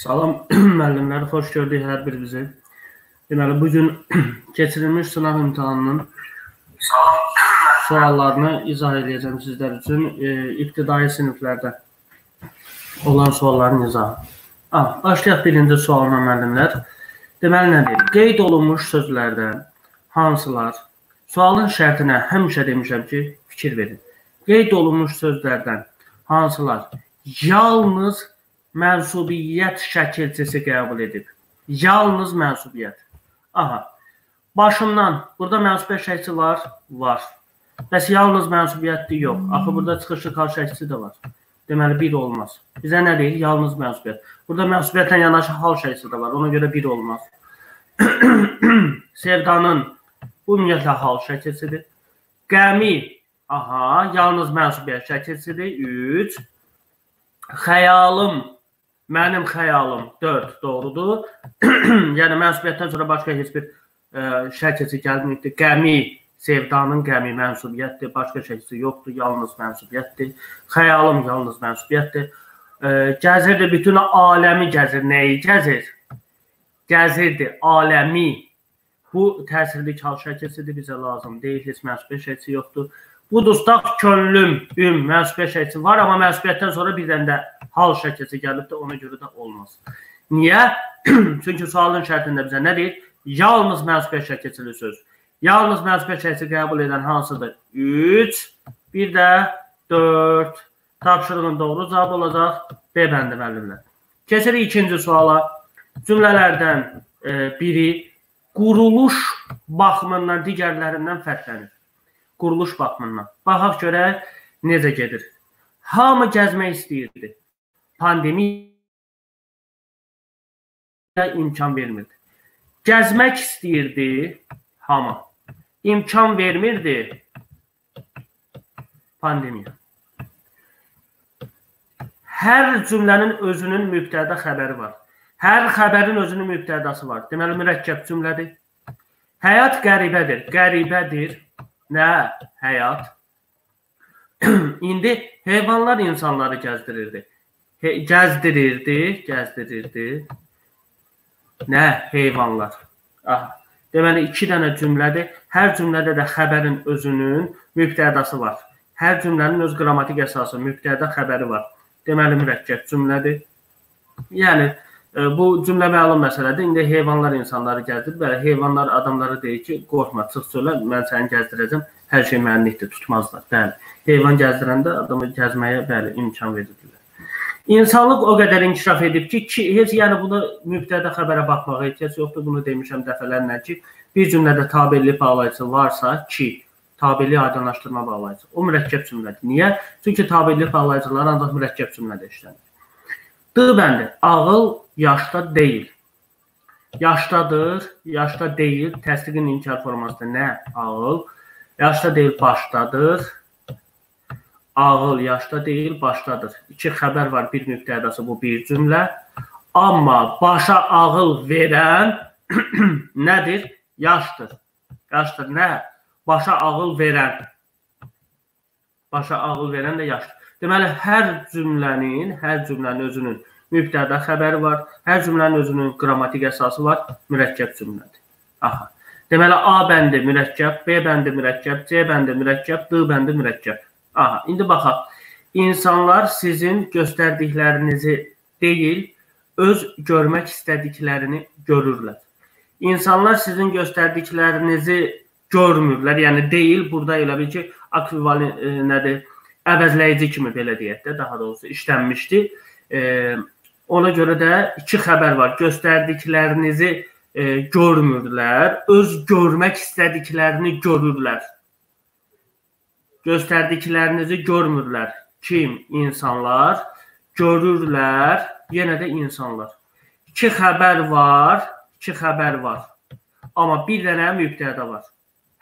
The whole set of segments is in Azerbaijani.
Salam müəllimlər, xoş gördük hər birinizi. Deməli, bugün keçirilmiş sınaq imtahanının suallarını izah edəcəm sizlər üçün. İbtidai siniflərdə olan sualların izahı. Başlayaq birinci sualına müəllimlər. Deməli, nə deyir? Qeyd olunmuş sözlərdən hansılar? Sualın şərtinə həmişə demişəm ki, fikir verin. Qeyd olunmuş sözlərdən hansılar yalnız mənsubiyyət şəkilçisi qəbul edib? Yalnız mənsubiyyət. Aha. Başımdan burada mənsubiyyət şəkilçisi var? Var. Bəs yalnız mənsubiyyətdir? Yox. Axı burada çıxışlı hal şəkilçisi də var. Deməli, bir olmaz. Bizə nə deyir? Yalnız mənsubiyyət. Burada mənsubiyyətlə yanaşı hal şəkilçisi də var. Ona görə bir olmaz. Sevdanın bu ümumiyyətlə hal şəkilçisidir. Qəmi, aha, yalnız mənsubiyyət şəkilçisidir. 3. Xəyalım, mənim xəyalım 4 doğrudur. Yəni mənsubiyyətdən sonra başqa heç bir şəkilçi gəlməyibdir. Qəmi, sevdanın qəmi mənsubiyyətdir. Başqa şəkilçi yoxdur, yalnız mənsubiyyətdir. Xəyalım yalnız mənsubiyyətdir. Gəzirdi, bütün aləmi gəzir. Nəyi gəzir? Gəzirdi, aləmi. Bu təsirli hal şəkilçidir, bizə lazım deyil, heç mənsubiyyət şəkilçisi yoxdur. Bu dustaq könlüm, mənsubiyyət şəkilçisi var, amma mənsubiyyətdən sonra bir dənə də hal şəkilçisi gəlibdir, ona görə də olmaz. Niyə? Çünki sualın şərtində bizə nə deyir? Yalnız mənsubiyyət şəkilçili söz. Yalnız mənsubiyyət şəkilçisi qəbul edən hansıdır? 3, bir də 4. Tapşırığın doğru cavabı olacaq B bəndi müəllimlər. Keçirik ikinci suala. Cümlələrdən biri quruluş baxımından digərlərindən fərqlənir. Quruluş baxımından. Baxaq görək necə gedir. Hamı gəzmək istəyirdi. Pandemiya imkan vermirdi. Gəzmək istəyirdi hamı. İmkan vermirdi pandemiya. Hər cümlənin özünün mübtəda xəbəri var. Hər xəbərin özünün mübtədası var. Deməli, mürəkkəb cümlədir. Həyat qəribədir. Qəribədir. Nə? Həyat. İndi heyvanlar insanları gəzdirirdi. Gəzdirirdi, gəzdirirdi. Nə? Heyvanlar. Aha. Deməli, iki dənə cümlədir. Hər cümlədə də xəbərin özünün mübtədası var. Hər cümlənin öz qrammatik əsası, mübtəda xəbəri var. Deməli, mürəkkəb cümlədir. Yəni, bu cümlə məlum məsələdir. İndi heyvanlar insanları gəzdirir. Bəli, heyvanlar adamlara deyir ki, qorxma, çıx çölə, mən səni gəzdirəcəm. Hər şey mənlikdir, tutmazlar. Bəli, heyvan gəzdirəndə adamı gəzməyə bəli, imkan verirdilər. İnsanlıq o qədər inkişaf edib ki, heç yəni buna mübtəda xəbərə baxmağa ehtiyac yoxdur. Bunu demişəm dəfələrlə ki, bir cümlədə tabellik bağlayıcısı varsa ki, tabellik aydınlaşdırma bağlayıcısı, o mürəkkəb cümlədir. Niyə? Çünki tabellik bağlayıcıları ancaq mürəkkəb cümlədə işlənir. D bəndi, ağıl yaşda deyil. Yaşdadır, yaşda deyil, təsdiqin inkar formasında nə? Ağıl. Yaşda deyil, başdadır. Ağıl yaşda deyil, başdadır. İki xəbər var, bir mübtədası, bu bir cümlə. Amma başa ağıl verən nədir? Yaşdır. Yaşdır nə? Başa ağıl verən. Başa ağıl verən də yaşdır. Deməli, hər cümlənin özünün mübtəda xəbəri var, hər cümlənin özünün qrammatik əsası var, mürəkkəb cümlədir. Aha. Deməli, A bəndi mürəkkəb, B bəndi mürəkkəb, C bəndi mürəkkəb, D bəndi mürəkkəb. Aha, indi baxaq. İnsanlar sizin göstərdiklərinizi deyil, öz görmək istədiklərini görürlər. İnsanlar sizin göstərdiklərinizi görmürlər, yəni deyil, burada elə bil ki, akvivalent nədir? Əvəzləyici kimi belə deyək də, daha doğrusu işlənmişdi. Ona görə də iki xəbər var. Göstərdiklərinizi görmürlər, öz görmək istədiklərini görürlər. Göstərdiklərinizi görmürlər. Kim? İnsanlar. Görürlər, yenə də insanlar. İki xəbər var, iki xəbər var. Amma bir dənə mübtəda var.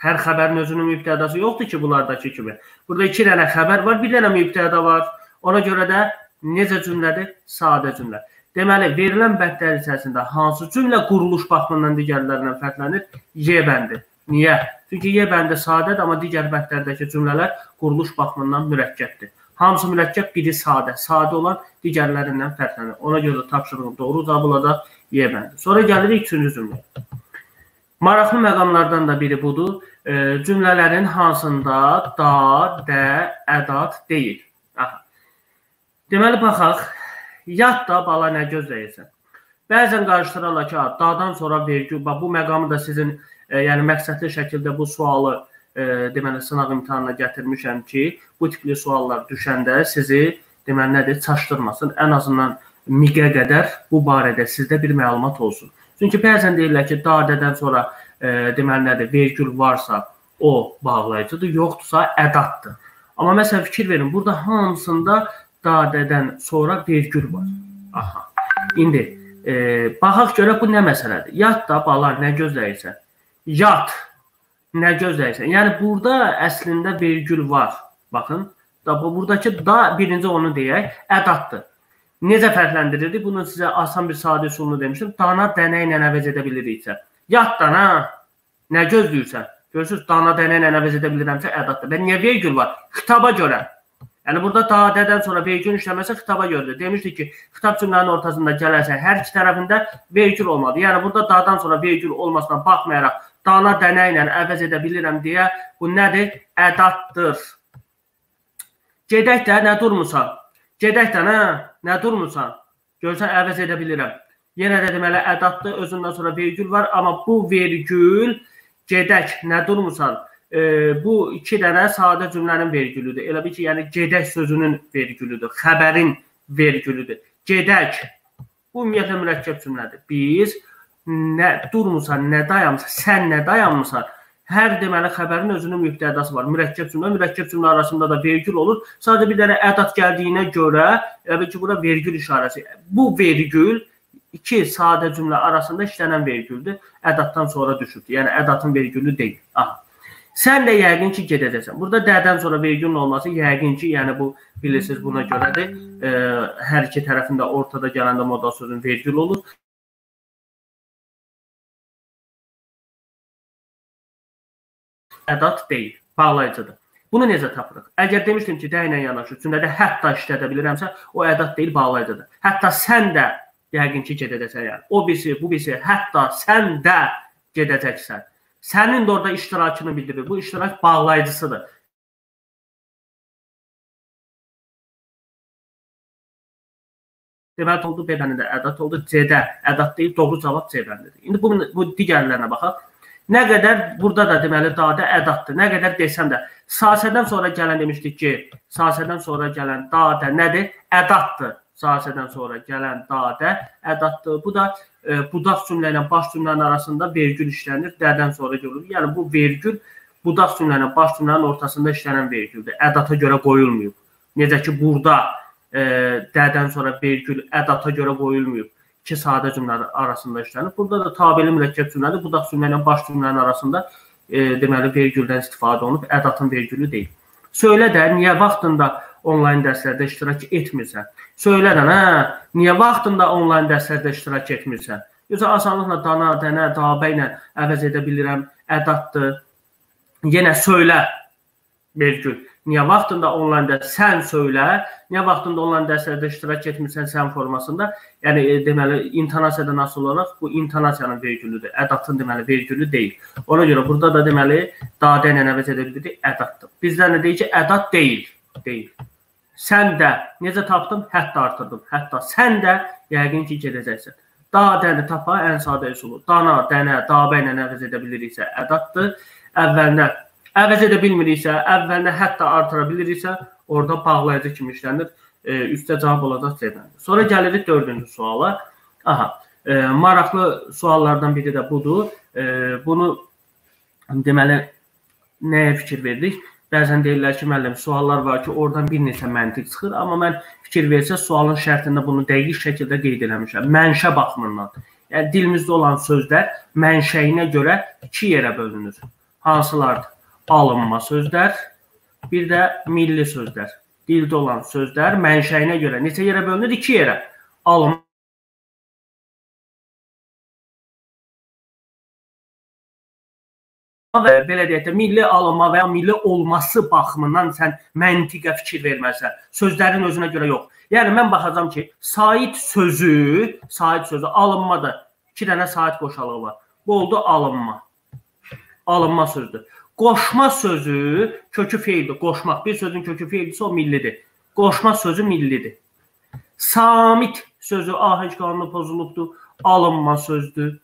Hər xəbərin özünün mübtədası yoxdur ki, bunlardakı kimi. Burada iki dənə xəbər var, bir dənə mübtəda var. Ona görə də necə cümlədir? Sadə cümlə. Deməli, verilən bəndlər içərisində hansı cümlə quruluş baxımından digərlərindən fərqlənir? Y bəndi. Niyə? Çünki Y bəndi sadədir, amma digər bəndlərdəki cümlələr quruluş baxımından mürəkkəbdir. Hamısı mürəkkəb, biri sadə. Sadə olan digərlərindən fərqlənir. Ona görə də tapşırığın doğru cavabı olacaq Y bəndi. Sonra gəlirik üçüncü cümləyə. Maraqlı məqamlardan da biri budur. Cümlələrin hansında da, də, ədat deyil. Aha. Deməli, baxaq. Yat da bala nə gözləyirsən? Bəzən qarışdırarlar ki, dadan sonra vergül, bax, bu məqamı da sizin, yəni məqsədli şəkildə bu sualı deməli, sınaq imtahanına gətirmişəm ki, bu tipli suallar düşəndə sizi, deməli, nədir, çaşdırmasın. Ən azından miqə qədər bu barədə sizdə bir məlumat olsun. Çünki bəzən deyirlər ki, dadədən sonra, deməli, nədir, vergül varsa o bağlayıcıdır, yoxdursa ədaddır. Amma məsələn, fikir verin, burada hamısında dadədən sonra vergül var. Aha. İndi, baxaq görə bu nə məsələdir? Yat da bala nə gözləyirsən? Yat nə gözləyirsən? Yəni, burada əslində vergül var. Baxın, da, buradakı da birinci onu deyək, ədaddır. Necə fərqləndirirdik? Bunu sizə asan bir sadə üsulunu demişdim. Dana dənə ilə əvəz edə biliriksə. Yat dana, nə gözləyirsən? Görürsünüz, dana dənə ilə əvəz edə bilirəmsə ədaddır. Və niyə vergül var? Xitaba görə. Yəni, burada dadədən sonra vergül işləməsə xitaba görədir. Demişdik ki, xitab cümlənin ortasında gələrsə hər iki tərəfində vergül olmalı. Yəni, burada dadan sonra vergül olmasına baxmayaraq dana dənə ilə əvəz edə bilirəm deyə bu nədir? Ədaddır. Gedək də nə durmursan? Gedək də nə durmursan? Görürsən, əvəz edə bilirəm. Yenə də deməli, ədaddır, özündən sonra vergül var, amma bu vergül gedək nə durmursan? Bu iki dənə sadə cümlənin vergülüdür. Elə bil ki, yəni gedək sözünün vergülüdür, xəbərin vergülüdür. Gedək. Bu ümumiyyətlə mürəkkəb cümlədir. Biz nə durmursan, nə dayanmırsan, sən nə dayanmırsan, hər deməli xəbərin özünün mübtədası var. Mürəkkəb cümlə, mürəkkəb cümlə arasında da vergül olur. Sadəcə bir dənə ədad gəldiyinə görə, elə bil ki, bura vergül işarəsi. Bu vergül iki sadə cümlə arasında işlənən vergüldür. Ədaddan sonra düşübdür. Yəni ədadın vergülü deyil. Aha. Sən də yəqin ki, gedəcəksən. Burada dədən sonra vergülün olması yəqin ki, yəni bu bilirsiniz buna görədir. Hər iki tərəfində ortada gələndə modal sözün vergül olur. Ədad deyil, bağlayıcıdır. Bunu necə tapırıq? Əgər demişdim ki, də ilə yanaşı cümlədə hətta işlədə bilirəmsə, o ədad deyil, bağlayıcıdır. Hətta sən də yəqin ki, gedəcəksən. Yəni. O birisi, bu birisi, hətta sən də gedəcəksən. Sənin də orada iştirakını bildirir. Bu iştirak bağlayıcısıdır. Deməli, oldu, B bəndində ədad oldu, C-də ədad deyil, doğru cavab C bəndidir. İndi bu digərlərinə baxaq. Nə qədər burada da deməli dadə ədaddır. Nə qədər desəm də sasədən sonra gələn demişdik ki, sasədən sonra gələn dadə nədir? Ədaddır. Sasədən sonra gələn dadə ədaddır. Bu da budaq cümlə ilə baş cümlənin arasında vergül işlənir. Dədən sonra görülür. Yəni bu vergül budaq cümlə ilə baş cümlənin ortasında işlənən vergüldür. Ədata görə qoyulmayıb. Necə ki burada dədən sonra vergül ədata görə qoyulmayıb. İki sadə cümlənin arasında işlənir. Burada da tabeli mürəkkəb cümlədir. Budaq cümlə ilə baş cümlənin arasında deməli vergüldən istifadə olunub. Ədatın vergülü deyil. Söylə də niyə vaxtında onlayn dərslərdə iştirak etmirsən? Söylə də, hə, niyə vaxtında onlayn dərslərdə iştirak etmirsən? Yoxsa asanlıqla dana, dənə, dabə ilə əvəz edə bilirəm, ədaddır. Yenə söylə vergül. Niyə vaxtında onlayn dərs, sən söylə, niyə vaxtında onlayn dərslərdə iştirak etmirsən sən formasında? Yəni, deməli, intonasiyadan asılı olaraq bu intonasiyanın vergülüdür. Ədadın deməli, vergülü deyil. Ona görə burada da deməli, dadə ilə əvəz edə bilirik, ədaddır. Bizlər nə deyir ki, ədad deyil. Deyil. Sən də necə tapdım? Hətta artırdım. Hətta sən də yəqin ki, gedəcəksən. Dadəni tapa ən sadə üsulu. Dana, dənə, dabə ilə əvəz edə biliriksə ədaddır. Əvvəlinə əvəz edə bilmiriksə, əvvəlinə hətta artıra biliriksə, orada bağlayıcı kimi işlənir. Üstə cavab olacaq C bəndi. Sonra gəlirik dördüncü suala. Aha, maraqlı suallardan biri də budur. Bunu deməli, nəyə fikir verdik? Bəzən deyirlər ki, müəllim, suallar var ki, oradan bir neçə məntiq çıxır. Amma mən fikir versə, sualın şərtində bunu dəqiq şəkildə qeyd eləmişəm. Mənşə baxımından. Yəni, dilimizdə olan sözlər mənşəyinə görə iki yerə bölünür. Hansılardır? Alınma sözlər, bir də milli sözlər. Dildə olan sözlər mənşəyinə görə neçə yerə bölünür? İki yerə. Alınma və belə deyək də milli alınma və ya milli olması baxımından sən məntiqə fikir verməlisən. Sözlərin özünə görə yox. Yəni mən baxacağam ki, sait sözü alınmadır. 2 dənə sait qoşalığı var. Bu oldu alınma. Alınma sözdür. Qoşma sözü kökü feildir. Qoşmaq. Bir sözün kökü feildirsə o millidir. Qoşma sözü millidir. Samit sözü ahenk qanunu pozulubdur. Alınma sözdür.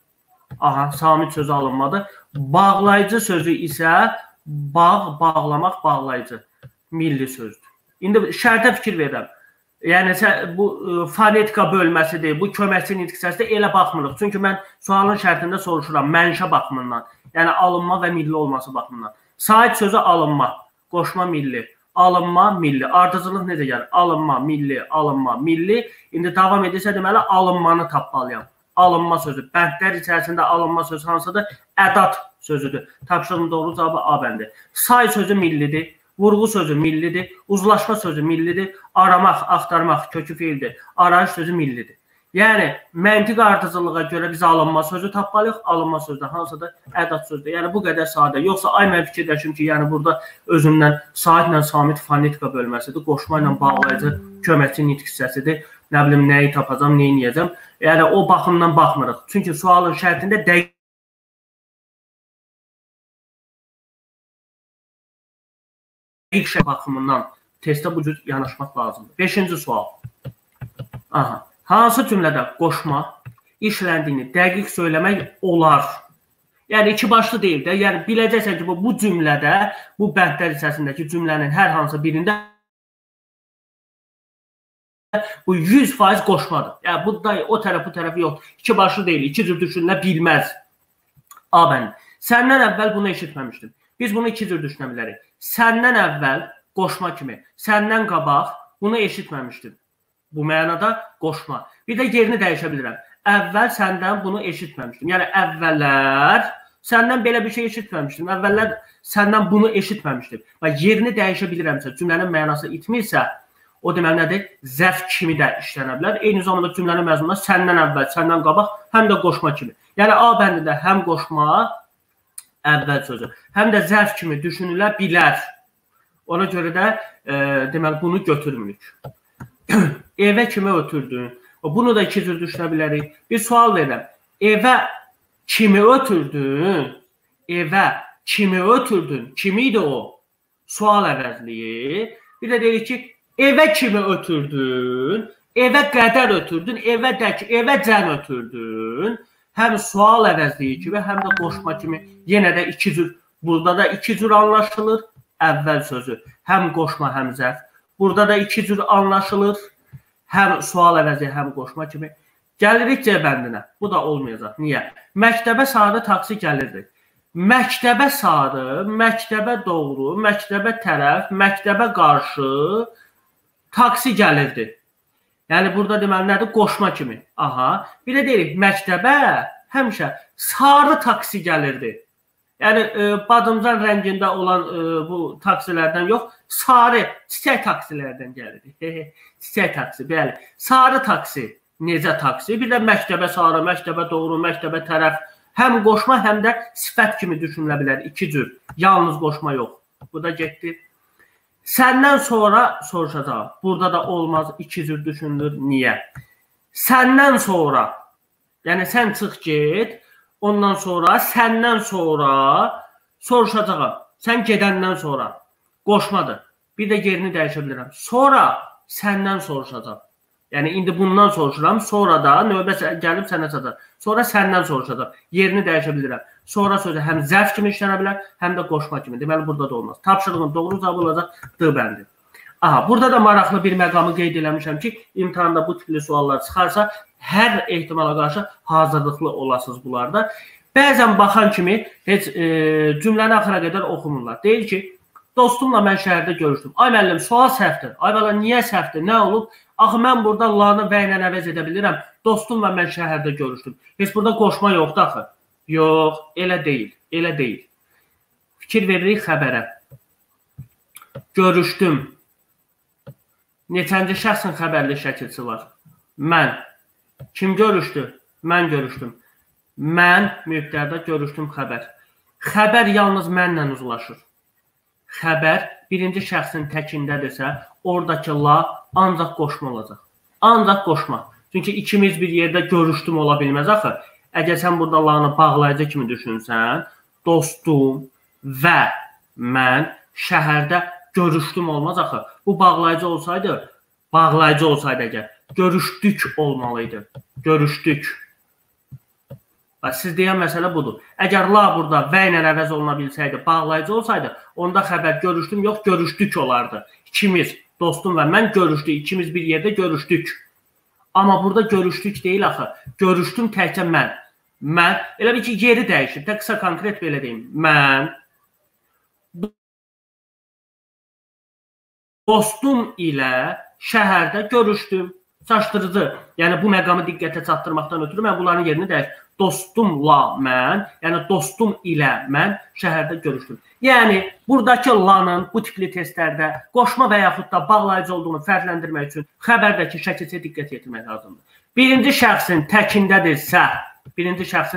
Aha, samit sözü alınmadır. Bağlayıcı sözü isə bağ, bağlamaq, bağlayıcı. Milli sözdür. İndi şərtə fikir verirəm. Yəni bu fonetika bölməsidir, bu köməkçi nitq hissəsidir, elə baxmırıq. Çünki mən sualın şərtində soruşuram, mənşə baxımından. Yəni alınma və milli olması baxımından. Sait sözü alınma, qoşma milli, alınma milli. Ardıcılıq necə gəlir? Alınma, milli, alınma, milli. İndi davam edirsə deməli alınmanı tapmalıyam. Alınma sözü. Bəndlər içərisində alınma sözü hansıdır? Ədat sözüdür. Tapşırığın doğru cavabı A bəndi. Say sözü millidir. Vurğu sözü millidir, uzlaşma sözü millidir, aramaq, axtarmaq kökü feildir, arayış sözü millidir. Yəni, məntiq ardıcıllığa görə biz alınma sözü tapmalıyıq, alınma sözü də hansıdır? Ədat sözüdür. Yəni, bu qədər sadə. Yoxsa, ay mən fikirləşim ki, yəni burada özümdən saitlə samit fonetika bölməsidir, qoşma ilə bağlayıcı köməkçi nitq hissəsidir. Nə bilim, nəyi tapacam, neyi eləyəcəm. Yəni, o baxımdan baxmırıq. Çünki sualın şərtində dəqiq baxımından testə bu cür yanaşmaq lazımdır. 5-ci sual. Aha. Hansı cümlədə qoşma işləndiyini dəqiq söyləmək olar? Yəni, iki başlı deyil də. Yəni, biləcəksən ki, bu cümlədə, bu bəndlər hissəsindəki cümlənin hər hansı birində bu 100% qoşmadır. Yəni, bu da o tərəf, bu tərəf yox. İki başlı deyil, iki cür düşünülə bilməz. A bəndi. Səndən əvvəl bunu eşitməmişdim. Biz bunu iki cür düşünə bilərik. Səndən əvvəl qoşma kimi, səndən qabaq bunu eşitməmişdim. Bu mənada qoşma. Bir də yerini dəyişə bilirəm. Əvvəl səndən bunu eşitməmişdim. Yəni, əvvəllər səndən belə bir şey eşitməmişdim. Əvvəllər səndən bunu eşitməmişdim. Bax, yerini dəyişə bilirəmsə, cümlənin mənası itmirsə, o deməli nədir? Zərf kimi də işlənə bilər. Eyni zamanda cümlənin məzmununda səndən əvvəl, səndən qabaq, həm də qoşma kimi. Yəni, A bəndində həm qoşma, əvvəl sözü, həm də zərf kimi düşünülə bilər. Ona görə də deməli, bunu götürmürük. Evə kimi ötürdün? Bunu da iki cür düşünə bilərik. Bir sual verirəm. Evə kimi ötürdün? Evə kimi ötürdün? Kim idi o? Sual əvəzliyi. Bir də deyirik ki, evə kimi ötürdün? Evə qədər ötürdün, evə dək, evə cən ötürdün. Həm sual əvəzliyi kimi, həm də qoşma kimi yenə də iki cür, burada da iki cür anlaşılır əvvəl sözü. Həm qoşma, həm zərf. Burada da iki cür anlaşılır. Həm sual əvəzi, həm qoşma kimi. Gəlirik C bəndinə. Bu da olmayacaq. Niyə? Məktəbə sarı taksi gəlirdi. Məktəbə sarı, məktəbə doğru, məktəbə tərəf, məktəbə qarşı taksi gəlirdi. Yəni, burada deməli nədir? Qoşma kimi. Aha. Bir də deyirik, məktəbə həmişə sarı taksi gəlirdi. Yəni, badımcan rəngində olan bu taksilərdən yox, sarı, çiçək taksilərdən gəlirdi. Çiçək taksi, bəli. Sarı taksi, necə taksi? Bir də məktəbə sarı, məktəbə doğru, məktəbə tərəf. Həm qoşma, həm də sifət kimi düşünülə bilər. İki cür. Yalnız qoşma yox. Bu da getdi. Səndən sonra soruşacağam. Burada da olmaz, iki cür düşünülür. Niyə? Səndən sonra, yəni sən çıx get, ondan sonra, səndən sonra soruşacağam. Sən gedəndən sonra. Qoşmadır. Bir də yerini dəyişə bilirəm. Sonra səndən soruşacağam. Yəni, indi bundan soruşuram. Sonra da növbə gəlib sənə çatacaq. Sonra səndən soruşacağam. Yerini dəyişə bilirəm. Sonra sözü həm zərf kimi işlənə bilər, həm də qoşma kimi. Deməli, burada da olmaz. Tapşırığın doğru cavabı olacaq D bəndi. Aha, burada da maraqlı bir məqamı qeyd eləmişəm ki, imtahanda bu tipli suallar çıxarsa, hər ehtimala qarşı hazırlıqlı olasınız bunlarda. Bəzən baxan kimi heç cümləni axıra qədər oxumurlar. Deyir ki, dostumla mən şəhərdə görüşdüm. Ay müəllim, sual səhvdir. Ay bala, niyə səhvdir? Nə olub? Axı, mən burada lanı və ilə əvəz edə bilirəm. Dostumla mən şəhərdə görüşdüm. Heç burada qoşma yoxdur axı. Yox, elə deyil, elə deyil. Fikir veririk xəbərə. Görüşdüm. Neçənci şəxsin xəbərli şəkilçi var? Mən. Kim görüşdü? Mən görüşdüm. Mən mübtəda görüşdüm xəbər. Xəbər yalnız mənlə uzlaşır. Xəbər birinci şəxsin təkindədirsə, oradakı la ancaq qoşma olacaq. Ancaq qoşma. Çünki ikimiz bir yerdə görüşdüm ola bilməz axı. Əgər sən burada lanı bağlayıcı kimi düşünsən, dostum və mən şəhərdə görüşdüm olmaz axı. Bu bağlayıcı olsaydı, əgər görüşdük olmalıydı. Görüşdük. Siz deyən məsələ budur. Əgər la burada və ilə əvəz oluna bilsəydi, bağlayıcı olsaydı, onda xəbər görüşdüm, yox, görüşdük olardı. İkimiz, dostum və mən görüşdük, ikimiz bir yerdə görüşdük. Amma burada görüşdük deyil axı. Görüşdüm təkcə mən. Mən, elə bil ki, yeri dəyişib. Tək qısa konkret belə deyim. Mən dostum ilə şəhərdə görüşdüm. Çaşdırıcı. Yəni, bu məqamı diqqətə çatdırmaqdan ötürü mən bunların yerini dəyişdim. Dostumla mən, yəni dostum ilə mən şəhərdə görüşdüm. Yəni, buradakı lanın bu tipli testlərdə qoşma və yaxud da bağlayıcı olduğunu fərqləndirmək üçün xəbərdəki şəkilçiyə diqqət yetirmək lazımdır. Birinci şəxsin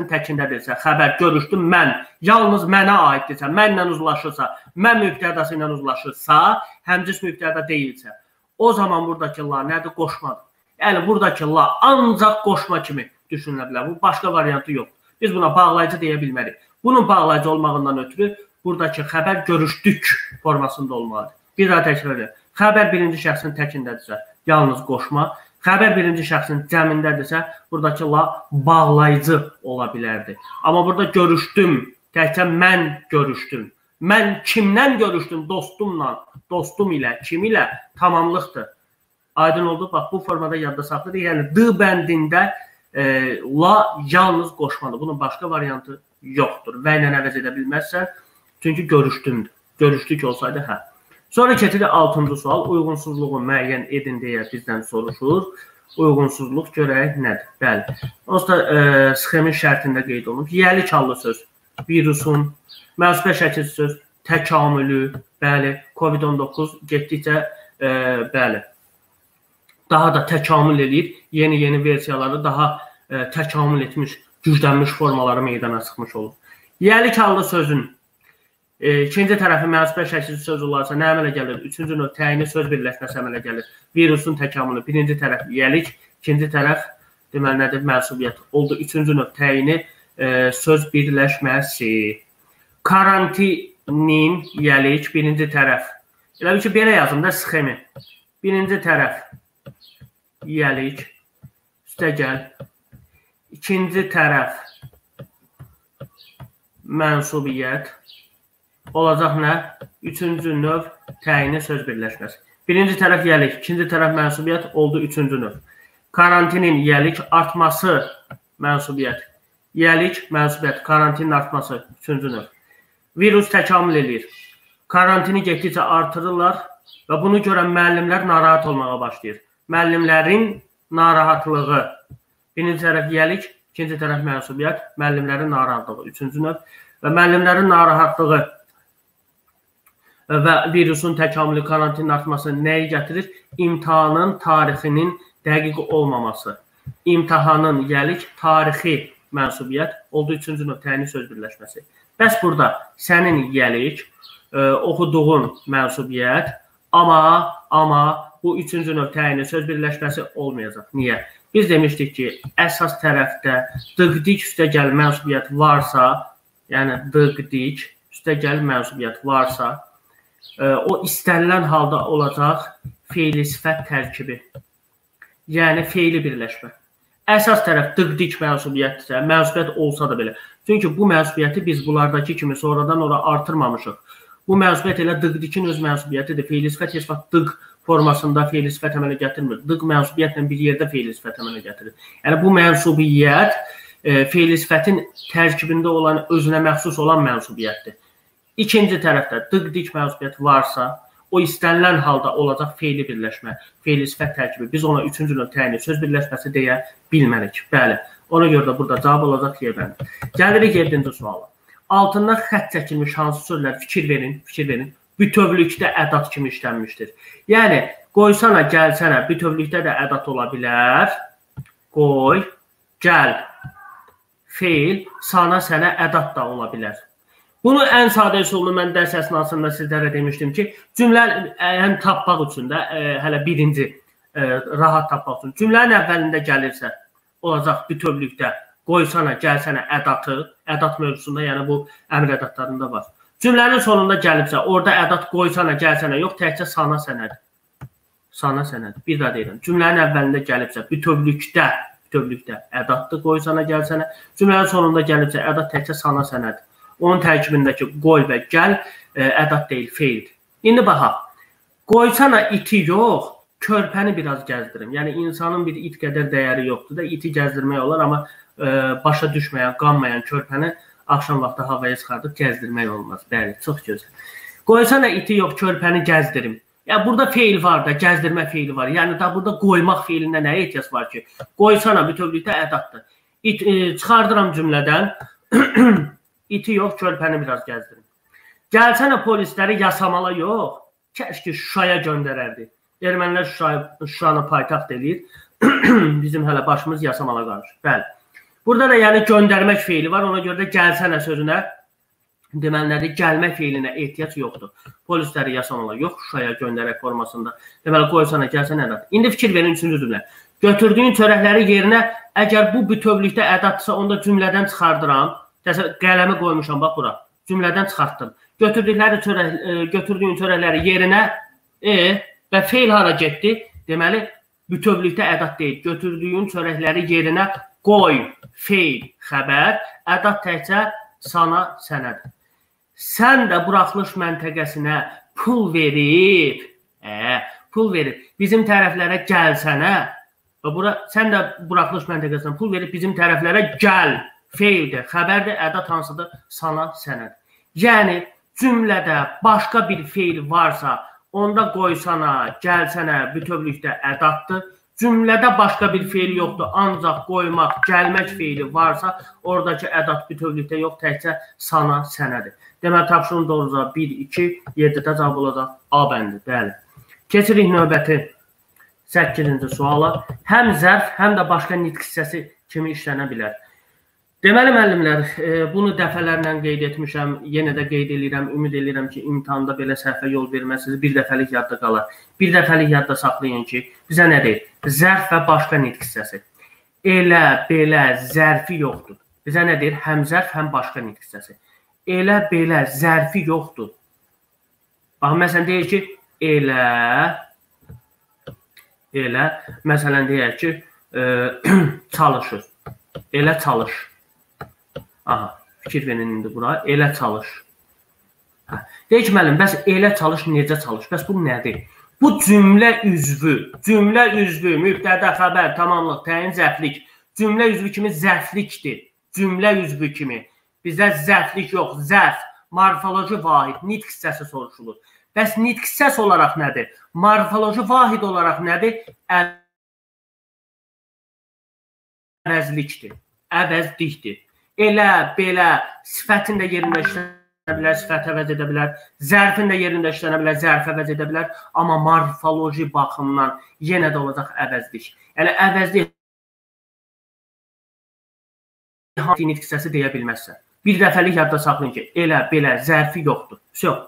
təkindədirsə, xəbər görüşdüm mən, yalnız mənə aiddirsə, mənlə uzlaşırsa, mən mübtədası ilə uzlaşırsa, həmcins mübtəda deyilsə, o zaman buradakı la nədir? Qoşmadır. Yəni, buradakı la ancaq qoşma kimi düşünülə bilər. Bu, başqa variantı yoxdur. Biz buna bağlayıcı deyə bilmərik. Bunun bağlayıcı olmağından ötürü buradakı xəbər görüşdük formasında olmalıdır. Bir daha təkrar edirəm. Xəbər birinci şəxsin təkindədirsə, yalnız qoşma. Xəbər birinci şəxsin cəmindədirsə, buradakı la bağlayıcı ola bilərdi. Amma burada görüşdüm, təkcə mən görüşdüm. Mən kimdən görüşdüm? Dostumla, dostum ilə, kim ilə tamamlıqdır. Aydın oldu. Bax, bu formada yadda saxlayır. Yəni, D bəndində la yalnız qoşmadır. Bunun başqa variantı yoxdur. Və ilə əvəz edə bilməzsən. Çünki görüşdümdür. Görüşdük olsaydı, hə. Sonra keçirik 6-cı sual. Uyğunsuzluğu müəyyən edin deyə bizdən soruşur. Uyğunsuzluq görək nədir? Bəli. Onsuz da sxemin şərtində qeyd olunub. Yiyəlik hallı söz, virusun, mənsubiyyət şəkilçi söz, təkamülü, bəli, COVID-19 getdikcə, bəli, daha da təkamül eləyir. Yeni-yeni versiyaları daha təkamül etmiş, güclənmiş formaları meydana çıxmış olur. Yiyəlik hallı sözün ikinci tərəfi mənsubiyyət şəkilçi söz olarsa nə əmələ gəlir? Üçüncü növ təyini söz birləşməsi əmələ gəlir. Virusun təkamülü birinci tərəf yiyəlik, ikinci tərəf deməli nədir? Mənsubiyyət. Oldu üçüncü növ təyini söz birləşməsi. Karantinin yiyəlik birinci tərəf. Elə bil ki, belə yazım da sxemi. Birinci tərəf yiyəlik, üstə gəl. İkinci tərəf mənsubiyyət. Olacaq nə? Üçüncü növ təyini söz birləşməsi. Birinci tərəf yiyəlik, ikinci tərəf mənsubiyyət oldu üçüncü növ. Karantinin yiyəlik artması mənsubiyyət. Yiyəlik, mənsubiyyət, karantinin artması üçüncü növ. Virus təkamül eləyir. Karantini getdikcə artırırlar və bunu görən müəllimlər narahat olmağa başlayır. Müəllimlərin narahatlığı. Birinci tərəf yiyəlik, ikinci tərəf mənsubiyyət, müəllimlərin narahatlığı üçüncü növ və müəllimlərin narahatlığı və virusun təkamülü, karantinin artması nəyi gətirir? İmtahanın tarixinin dəqiq olmaması. İmtahanın yiyəlik tarixi mənsubiyyət oldu üçüncü növ təyini söz birləşməsi. Bəs burada sənin yiyəlik, oxuduğun mənsubiyyət, amma bu üçüncü növ təyini söz birləşməsi olmayacaq. Niyə? Biz demişdik ki, əsas tərəfdə dıqdik üstəgəl mənsubiyyət varsa, yəni dıqdik üstəgəl mənsubiyyət varsa, o istənilən halda olacaq feili sifət tərkibi, yəni feili birləşmə. Əsas tərəf dıqdik mənsubiyyətdirsə, mənsubiyyət olsa da belə. Çünki bu mənsubiyyəti biz bunlardakı kimi sonradan ora artırmamışıq. Bu mənsubiyyət elə dıqdikin öz mənsubiyyətidir. Feili sifət heç vaxt dıq formasında feili sifət əmələ gətirmir. Dıq mənsubiyyətlə bir yerdə feili sifət əmələ gətirir. Yəni bu mənsubiyyət feili sifətin tərkibində olan, özünə məxsus olan mənsubiyyətdir. İkinci tərəfdə dıqdik mənsubiyyət varsa, o istənilən halda olacaq feili birləşmə, feili sifət tərkibi. Biz ona üçüncü növ təyini söz birləşməsi deyə bilmərik. Bəli, ona görə də burada cavab olacaq Y bəndi. Gəlirik 7-ci suala. Altından xətt çəkilmiş hansı sözlər, fikir verin, bütövlükdə ədat kimi işlənmişdir. Yəni, qoysana, gəlsənə, bütövlükdə də ədat ola bilər. Qoy, gəl, feil, sana, sənə ədat da ola bilər. Bunu ən sadə üsulunu mən dərs əsnasında sizlərə demişdim ki, cümlə ən tapmaq üçün də hələ birinci rahat tapmaq üçün. Cümlənin əvvəlində gəlirsə, olacaq bütövlükdə qoysana, gəlsənə ədatı, ədat mövzusunda, yəni bu əmr ədatlarında var. Cümlənin sonunda gəlibsə, orada ədat qoysana, gəlsənə yox, təkcə sana sənədir. Sana sənədir. Bir daha deyirəm. Cümlənin əvvəlində gəlibsə, bütövlükdə ədatdır, qoysana, gəlsənə. Cümlənin sonunda gəlibsə, ədat təkcə sana sənədir. Onun tərkibindəki qoy və gəl ədat deyil, feildir. İndi baxaq. Qoysana iti yox, körpəni biraz gəzdirim. Yəni, insanın bir it qədər dəyəri yoxdur da, iti gəzdirmək olar, amma başa düşməyən, qanmayan körpəni axşam vaxtı havaya çıxardıb gəzdirmək olmaz. Bəli, çox gözəl. Qoysana iti yox, körpəni gəzdirim. Yəni, burada feil var da, gəzdirmə feili var. Yəni, da burada qoymaq feilində nəyə ehtiyac var ki? Qoysana bütövlükdə ədatdır. Çıxardıram cümlədən. İti yox, körpəni biraz gəzdirim. Gəlsənə polisləri Yasamala yox, kəşki Şuşaya göndərərdi. Ermənilər Şuşanı paytaxt eləyir. Bizim hələ başımız Yasamala qarışır. Bəli. Burada da yəni göndərmək feili var. Ona görə də gəlsənə sözünə, deməli nədir? Gəlmə feilinə ehtiyac yoxdur. Polisləri Yasamala yox, Şuşaya göndərək formasında. Deməli, qoysana, gəlsənə ədat. İndi fikir verin üçüncü cümlə. Götürdüyün çörəkləri yerinə, əgər bu bütövlükdə ədatdırsa, onda cümlədən çıxardıram. Qələmi qoymuşam, bax bura. Cümlədən çıxartdım. Götürdüyün çörəkləri yerinə və feil hara getdi? Deməli, bütövlükdə ədat deyil. Götürdüyün çörəkləri yerinə qoy, feil, xəbər, ədat təkcə sana sənədir. Sən də buraxılış məntəqəsinə pul verib, bizim tərəflərə gəlsənə, və bura, sən də buraxılış məntəqəsinə pul verib bizim tərəflərə gəl. Feildir, xəbərdir, ədat hansıdır? Sana sənəd. Yəni, cümlədə başqa bir feil varsa, onda qoysana, gəlsənə bütövlükdə ədatdır. Cümlədə başqa bir feil yoxdur, ancaq qoymaq, gəlmək feili varsa, oradakı ədat bütövlükdə yox, təkcə sana sənədir. Deməli, tapşırığın doğru cavabı 1, 2, 7-də cavab olacaq A bəndi. Bəli. Keçirik növbəti 8-ci suala. Həm zərf, həm də başqa nitq hissəsi kimi işlənə bilər. Deməli, müəllimlər, bunu dəfələrlə qeyd etmişəm, yenə də qeyd eləyirəm, ümid eləyirəm ki, imtahanda belə səhvə yol verməzsiniz, bir dəfəlik yadda qalar. Bir dəfəlik yadda saxlayın ki, bizə nə deyir? Zərf və başqa nitq hissəsi. Elə, belə, zərfi yoxdur. Bizə nə deyir? Həm zərf, həm başqa nitq hissəsi. Elə, belə, zərfi yoxdur. Baxın, məsələn, deyir ki, elə, elə, məsələn, deyək ki, çalışır. Elə çalış. Aha, fikir verin indi bura. Elə çalış. Hə. Deyir ki, müəllim, bəs elə çalış, necə çalış? Bəs bu nədir? Bu cümlə üzvü, cümlə üzvü, mübtədə, xəbər, tamamlıq, təyin, zərflik. Cümlə üzvü kimi zərflikdir. Cümlə üzvü kimi. Bizdə zərflik yox, zərf, morfoloji vahid, nitq hissəsi soruşulur. Bəs nitq hissəsi olaraq nədir? Morfoloji vahid olaraq nədir? Əvəzlikdir. Əvəzlikdir. Elə, belə, sifətin də yerində işlənə bilər, sifət əvəz edə bilər, zərfin də yerində işlənə bilər, zərf əvəz edə bilər, amma morfoloji baxımdan yenə də olacaq əvəzlik. Yəni, əvəzlik nitq hissəsi deyə bilməzsən. Bir dəfəlik yadda saxlayın ki, elə, belə, zərfi yoxdur. Yox,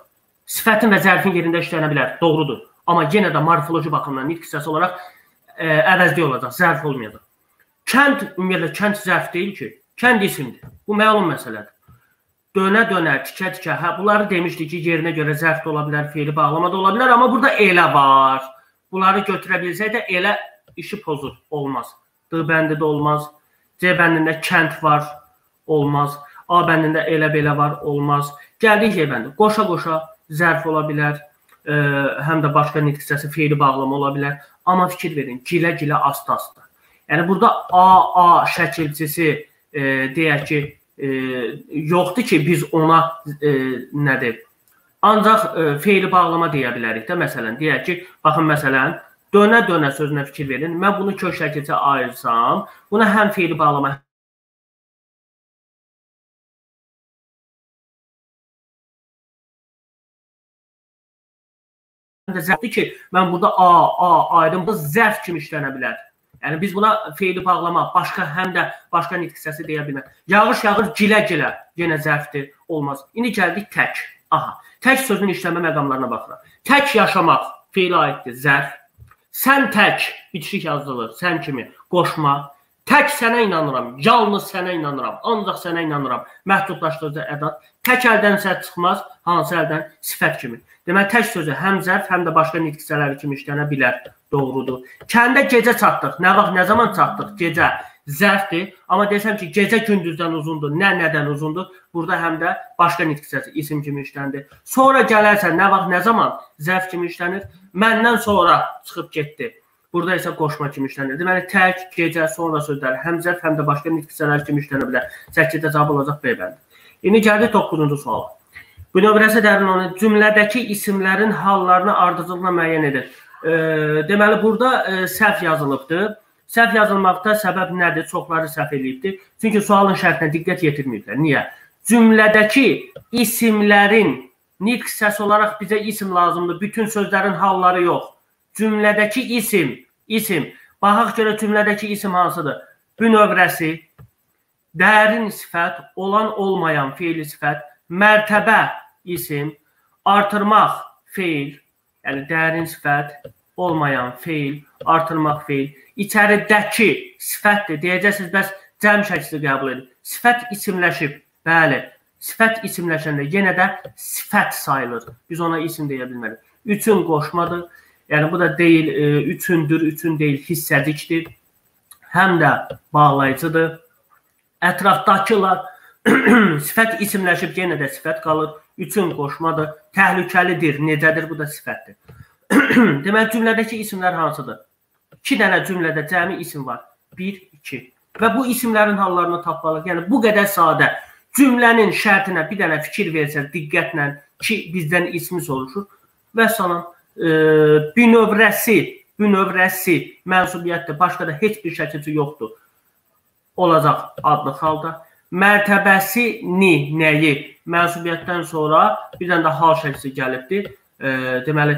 sifətin və zərfin yerində işlənə bilər, doğrudur. Amma yenə də morfoloji baxımdan nitq hissəsi olaraq əvəzlik olacaq, zərf olmayacaq. Kənd, ümumiyyətlə, kənd zərf deyil ki, kənd isimdir. Bu məlum məsələdir. Dönə-dönə, tikə-tikə, hə, bunları demişdik ki, yerinə görə zərf də ola bilər, feili bağlama da ola bilər, amma burada elə var. Bunları götürə bilsək də elə işi pozur, olmaz. D bəndi də olmaz, C bəndində kənd var, olmaz. A bəndində elə-belə var, olmaz. Gəldik E bəndi. Qoşa-qoşa zərf ola bilər, həm də başqa nitq hissəsi feili bağlama ola bilər. Amma fikir verin, gilə-gilə, asta-asta. Yəni, burada A şəkilçisi deyək ki, yoxdur ki, biz ona nədir? Ancaq feili bağlama deyə bilərik də, məsələn, deyək ki, baxın, məsələn, dönə-dönə sözünə fikir verin. Mən bunu kök şəkilçə ayırsam, buna həm feili bağlama, həm də zərfdir ki, mən burada A ayırdım, bu zərf kimi işlənə bilər. Yəni biz buna feili bağlama, başqa həm də başqa nitq hissəsi deyə bilmərik. Yağış yağır gilə-gilə, yenə zərfdir, olmaz. İndi gəldik tək. Aha, tək sözünün işlənmə məqamlarına baxırıq. Tək yaşamaq feilə aiddir, zərf. Sən tək, bitişik yazılır, sən kimi, qoşma. Tək sənə inanıram, yalnız sənə inanıram, ancaq sənə inanıram. Məhdudlaşdırıcı ədat. Tək əldən səhv çıxmaz, hansı əldən? Sifət kimi. Deməli, tək sözü həm zərf, həm də başqa nitq hissələri kimi işlənə bilər. Doğrudur. Kəndə gecə çatdıq. Nə vaxt, nə zaman çatdıq? Gecə. Zərfdir. Amma desəm ki, gecə gündüzdən uzundur, nə nədən uzundur? Burada həm də başqa nitq hissəsi isim kimi işləndi. Sonra gələrsə, nə vaxt, nə zaman? Zərf kimi işlənir. Məndən sonra çıxıb getdi. Burada isə qoşma kimi işlənir. Deməli, tək, gecə, sonra sözləri həm zərf, həm də başqa nitq hissələri kimi işlənə bilər. 8-də cavab olacaq B bəndi. İndi gəldik 9-cu suala. Bünövrəsi dərin onu cümlədəki isimlərin hallarını ardıcıllıqla müəyyən edir. Deməli, burada səhv yazılıbdır. Səhv yazılmaqda səbəb nədir? Çoxları səhv eləyibdir. Çünki sualın şərtinə diqqət yetirməyiblər. Niyə? Cümlədəki isimlərin nitq hissəsi olaraq bizə isim lazımdır. Bütün sözlərin halları yox. Cümlədəki isim, isim. Baxaq görə cümlədəki isim hansıdır? Bünövrəsi, dərin sifət, olan olmayan feili sifət, mərtəbə isim, artırmaq feil, yəni dərin sifət, olmayan feil, artırmaq feil, içəridəki sifətdir. Deyəcəksiniz, bəs cəm şəkli qəbul edin. Sifət isimləşib, bəli, sifət isimləşəndə yenə də sifət sayılır. Biz ona isim deyə bilmərik. Üçün qoşmadır. Yəni bu da deyil, üçündür, üçün deyil, hissəcikdir. Həm də bağlayıcıdır. Ətrafdakılar sifət isimləşib, yenə də sifət qalır. Üçün qoşmadır. Təhlükəlidir, necədir, bu da sifətdir. Deməli, cümlədəki isimlər hansıdır? 2 dənə cümlədə cəmi isim var. 1, 2. Və bu isimlərin hallarını tapmalıyıq. Yəni, bu qədər sadə. Cümlənin şərtinə bir dənə fikir versəz, diqqətlə ki, bizdən ismi soruşur. Və salam, bünövrəsi, bünövrəsi mənsubiyyətdir. Başqa da heç bir şəkilçi yoxdur. Olacaq adlı halda. Mərtəbəsini, nəyi mənsubiyyətdən sonra bir dənə də hal şəkilçisi gəlibdir. Deməli,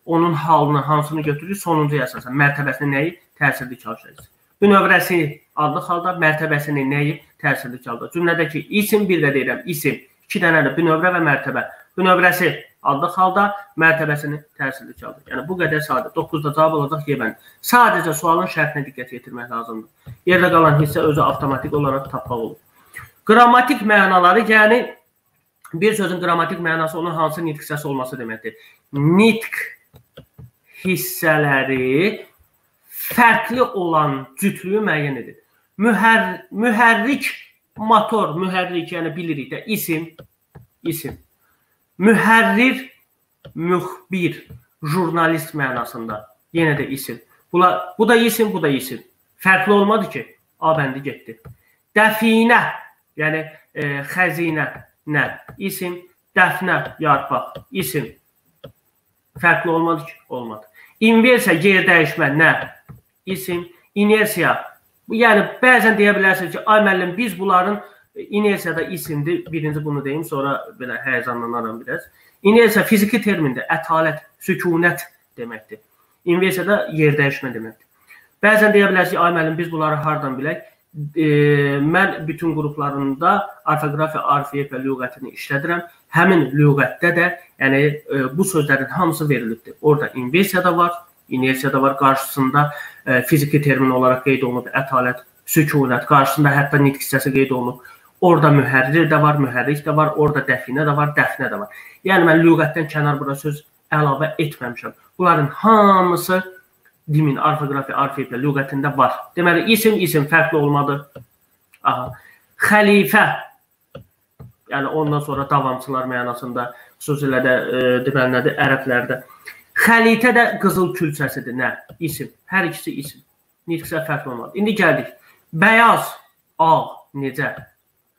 onun halını, hansını götürür? Sonuncuya əsasən. Mərtəbəsini nəyi? Təsirli hal şəkilçisi. Bünövrəsi adlı halda, mərtəbəsini nəyi? Təsirli halda. Cümlədəki isim, bir də deyirəm, isim. 2 dənə də bünövrə və mərtəbə. Bünövrəsi adlı halda, mərtəbəsini təsirli halda. Yəni, bu qədər sadə. 9-da cavab olacaq Y bəndi. Sadəcə sualın şərtinə diqqət yetirmək lazımdır. Yerdə qalan hissə özü avtomatik olaraq tapmaq olur. Qrammatik mənaları, yəni bir sözün qrammatik mənası onun hansı nitq hissəsi olması deməkdir. Nitq hissələri fərqli olan cütlüyü müəyyən edir. Mühərrik, motor, mühərrik, yəni bilirik də, isim, isim. Mühərrir, müxbir, jurnalist mənasında, yenə də isim. Bu da isim, bu da isim. Fərqli olmadı ki, A bəndi getdi. Dəfinə, yəni xəzinə, nə? İsim, dəfnə, yarpaq, isim. Fərqli olmadı ki, olmadı. İnversiya, yer dəyişmə, nə? İsim, inersiya. Yəni, bəzən deyə bilərsiniz ki, ay müəllim, biz bunların inersiyada isimdir. Birinci bunu deyim, sonra belə həyəcanlanaram biraz. İnersiya fiziki termindir, ətalət, sükunət deməkdir. İnversiyada yer dəyişmə deməkdir. Bəzən deyə bilərsiniz ki, ay müəllim, biz bunları hardan bilək? Mən bütün qruplarında orfoqrafiya, arfiyə lüğətini işlədirəm. Həmin lüğətdə də yəni, bu sözlərin hamısı verilibdir. Orada inversiya da var, inersiya da var, qarşısında fiziki termin olaraq qeyd olunub, ətalət, sükunət, qarşısında hətta nitq hissəsi qeyd olunub. Orada mühərrir də var, mühərrik də var, orada dəfinə də var, dəfnə də var. Yəni, mən lüğətdən kənar bura söz əlavə etməmişəm. Bunların hamısı dimin, orfoqrafiya, arfiyə lüğətində var. Deməli, isim, isim fərqli olmadı. Aha. Xəlifə, yəni ondan sonra davamçılar mənasında, xüsusilə də deməli nədir, ərəblərdə. Xəlitə də qızıl külçəsidir, nə? İsim. Hər ikisi isim. Nitqsə fərqli olmadı. İndi gəldik. Bəyaz, ağ, necə?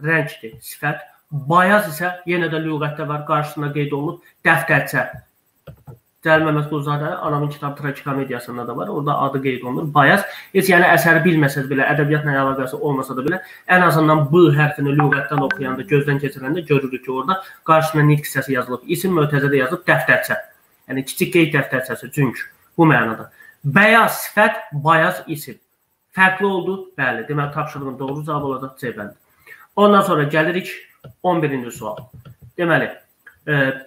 Rəngdir, sifət. Bayaz isə yenə də lüğətdə var, qarşısında qeyd olunub, dəftərçə. Cəlil Məmmədquluzadə anamın kitabı tragikomediyasında da var. Orada adı qeyd olunur. Bayaz. Heç yəni əsəri bilməsəz belə, ədəbiyyatla əlaqəsi olmasa da belə, ən azından B hərfini lüğətdən oxuyanda, gözdən keçirəndə görürük ki, orada qarşısına nitq hissəsi yazılıb. İsim mötəzədə yazılıb, dəftərçə. Yəni kiçik qeyd dəftərçəsi, çünki bu mənada. Bəyaz sifət, bayaz isim. Fərqli oldu? Bəli. Deməli, tapşırığın doğru cavabı olacaq C bəndi. Ondan sonra gəlirik 11-ci sual. Deməli,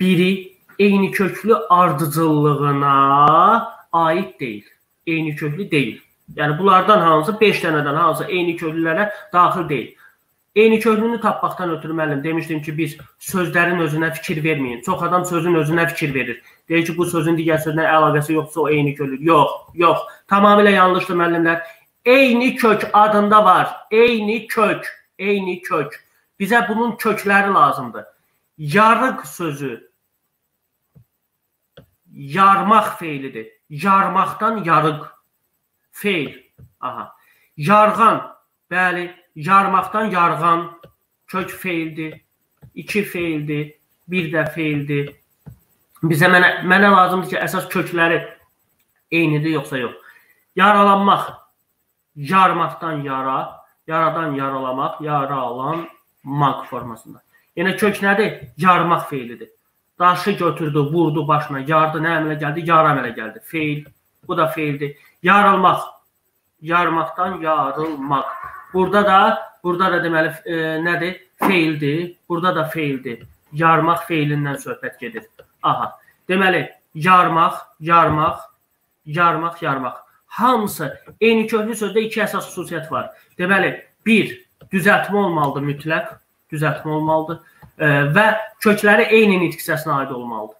biri eyni köklü ardıcıllığına aid deyil. Eyni köklü deyil. Yəni, bunlardan hansı, 5 dənədən hansı eyni köklülərə daxil deyil. Eyni köklünü tapmaqdan ötürü müəllim demişdim ki, biz sözlərin özünə fikir verməyin. Çox adam sözün özünə fikir verir. Deyir ki, bu sözün digər sözlə əlaqəsi yoxsa o eyni köklü. Yox, yox. Tamamilə yanlışdır müəllimlər. Eyni kök adında var. Eyni kök, eyni kök. Bizə bunun kökləri lazımdır. Yarıq sözü yarmaq feilidir. Yarmaqdan yarıq. Feil. Aha. Yarğan. Bəli. Yarmaqdan yarğan. Kök feildir. 2 feildir. Bir də feildir. Bizə mənə lazımdır ki, əsas kökləri eynidir yoxsa yox. Yaralanmaq. Yarmaqdan yara. Yaradan yaralamaq. Yaralanmaq formasında. Yəni kök nədir? Yarmaq feilidir. Daşı götürdü, vurdu başına, yardı, nə əmələ gəldi? Yara əmələ gəldi. Feil. Bu da feildir. Yarılmaq. Yarmaqdan yarılmaq. Burada da deməli nədir? Feildir. Burada da feildir. Yarmaq feilindən söhbət gedir. Aha. Deməli, yarmaq, yarmaq, yarmaq, yarmaq. Hamısı eyni köklü sözdə iki əsas xüsusiyyət var. Deməli, bir, düzəltmə olmalıdır mütləq. Düzəltmə olmalıdır. Və kökləri eyni nitq hissəsinə aid olmalıdır.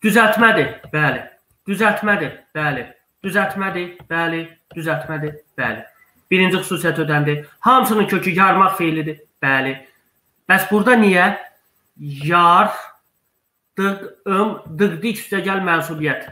Düzəltmədir, bəli. Düzəltmədir, bəli. Düzəltmədir, bəli. Düzəltmədir, bəli. Birinci xüsusiyyət ödəndi. Hamısının kökü yarmaq feilidir, bəli. Bəs burada niyə? Yar, dıq, ım, dıqdik üstə gəl mənsubiyyət.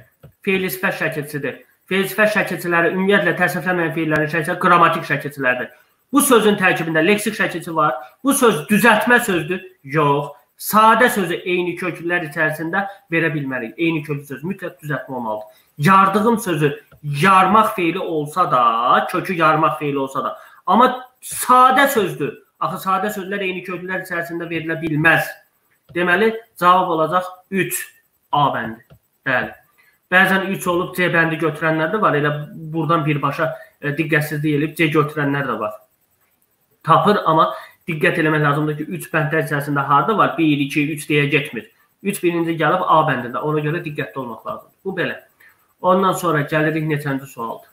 Feil sifət şəkilçidir. Feil sifət şəkilçiləri ümumiyyətlə təsniflənməyən feillərin şəkilçiləri qrammatik şəkilçilərdir. Bu sözün tərkibində leksik şəkilçi var. Bu söz düzəltmə sözdür? Yox. Sadə sözü eyni köklülər içərisində verə bilmərik. Eyni köklü söz mütləq düzəltmə olmalıdır. Yardığım sözü yarmaq feili olsa da, kökü yarmaq feili olsa da, amma sadə sözdür. Axı sadə sözlər eyni köklülər içərisində verilə bilməz. Deməli, cavab olacaq 3 A bəndi. Bəli. Bəzən 3 olub C bəndi götürənlər də var. Elə buradan birbaşa diqqətsizlik elib C götürənlər də var. Tapır, amma diqqət eləmək lazımdır ki, 3 bəndlər içərisində harda var? 1, 2, 3 deyə getmir. 3 birinci gəlib A bəndində. Ona görə diqqətli olmaq lazımdır. Bu belə. Ondan sonra gəlirik neçənci sualdır.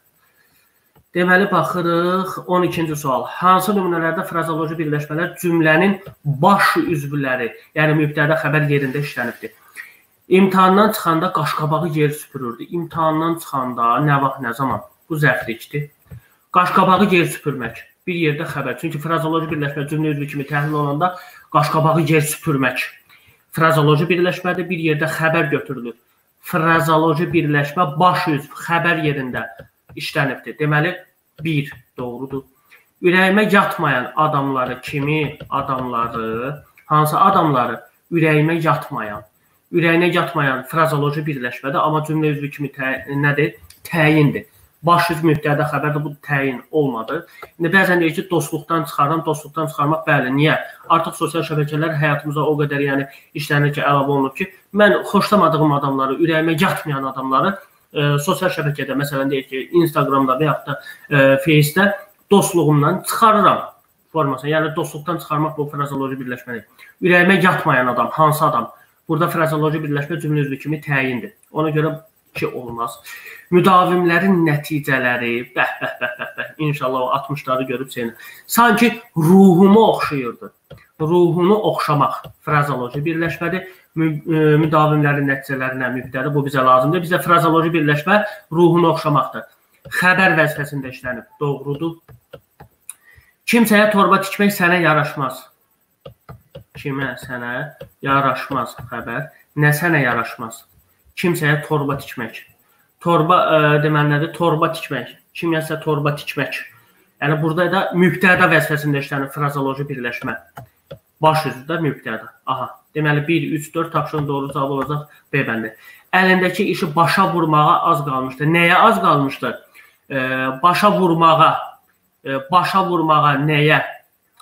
Deməli, baxırıq 12-ci sual. Hansı nümunələrdə frazoloji birləşmələr cümlənin baş üzvləri, yəni mübtəda xəbər yerində işlənibdir? İmtahandan çıxanda qaşqabağı yer süpürürdü. İmtahandan çıxanda nə vaxt, nə zaman? Bu zərflikdir. Qaşqabağı yer süpürmək. Bir yerdə xəbər. Çünki frazoloji birləşmə cümlə üzvü kimi təhlil olanda qaşqabağı yer süpürmək. Frazoloji birləşmədir, bir yerdə xəbər götürülür. Frazoloji birləşmə baş üzv xəbər yerində işlənibdir. Deməli, 1 doğrudur. Ürəyimə yatmayan adamları kimi adamları, hansı adamları? Ürəyimə yatmayan. Ürəyinə yatmayan frazoloji birləşmədir, amma cümlə üzvü kimi nədir? Təyindir. Baş üzv mübtəda xəbərdir, bu təyin olmadı. İndi bəzən deyir ki, dostluqdan çıxaran, dostluqdan çıxarmaq, bəli, niyə? Artıq sosial şəbəkələr həyatımıza o qədər yəni işlənir ki, əlavə olunub ki, mən xoşlamadığım adamları, ürəyimə yatmayan adamları sosial şəbəkədə, məsələn deyir ki, Instagramda və yaxud da Face'də dostluğumdan çıxarıram formasını. Yəni dostluqdan çıxarmaq bu frazoloji birləşmədir. Ürəyimə yatmayan adam, hansı adam? Burada frazoloji birləşmə cümlə üzvü kimi təyindir. Ona görə ki olmaz. Müdavimlərin nəticələri, bəh, bəh, bəh, bəh, bəh. İnşallah o 60-ları görüb seni. Sanki ruhumu oxşayırdı. Ruhunu oxşamaq frazoloji birləşmədir. Müdavimlərin nəticələrinə mübtəda, bu bizə lazımdır. Bizə frazoloji birləşmə ruhunu oxşamaqdır. Xəbər vəzifəsində işlənib. Doğrudur. Kimsəyə torba tikmək sənə yaraşmaz. Kimə sənə yaraşmaz xəbər. Nə sənə yaraşmaz? Kimsəyə torba tikmək. Torba deməli nədir? Torba tikmək. Kimsə torba tikmək. Yəni burada da mübtəda vəzifəsində işlənir frazoloji birləşmə. Baş üzvdə mübtəda. Aha. Deməli 1, 3, 4 tapşırığın doğru cavabı olacaq B bəndi. Əlindəki işi başa vurmağa az qalmışdı. Nəyə az qalmışdı? Başa vurmağa. Başa vurmağa nəyə?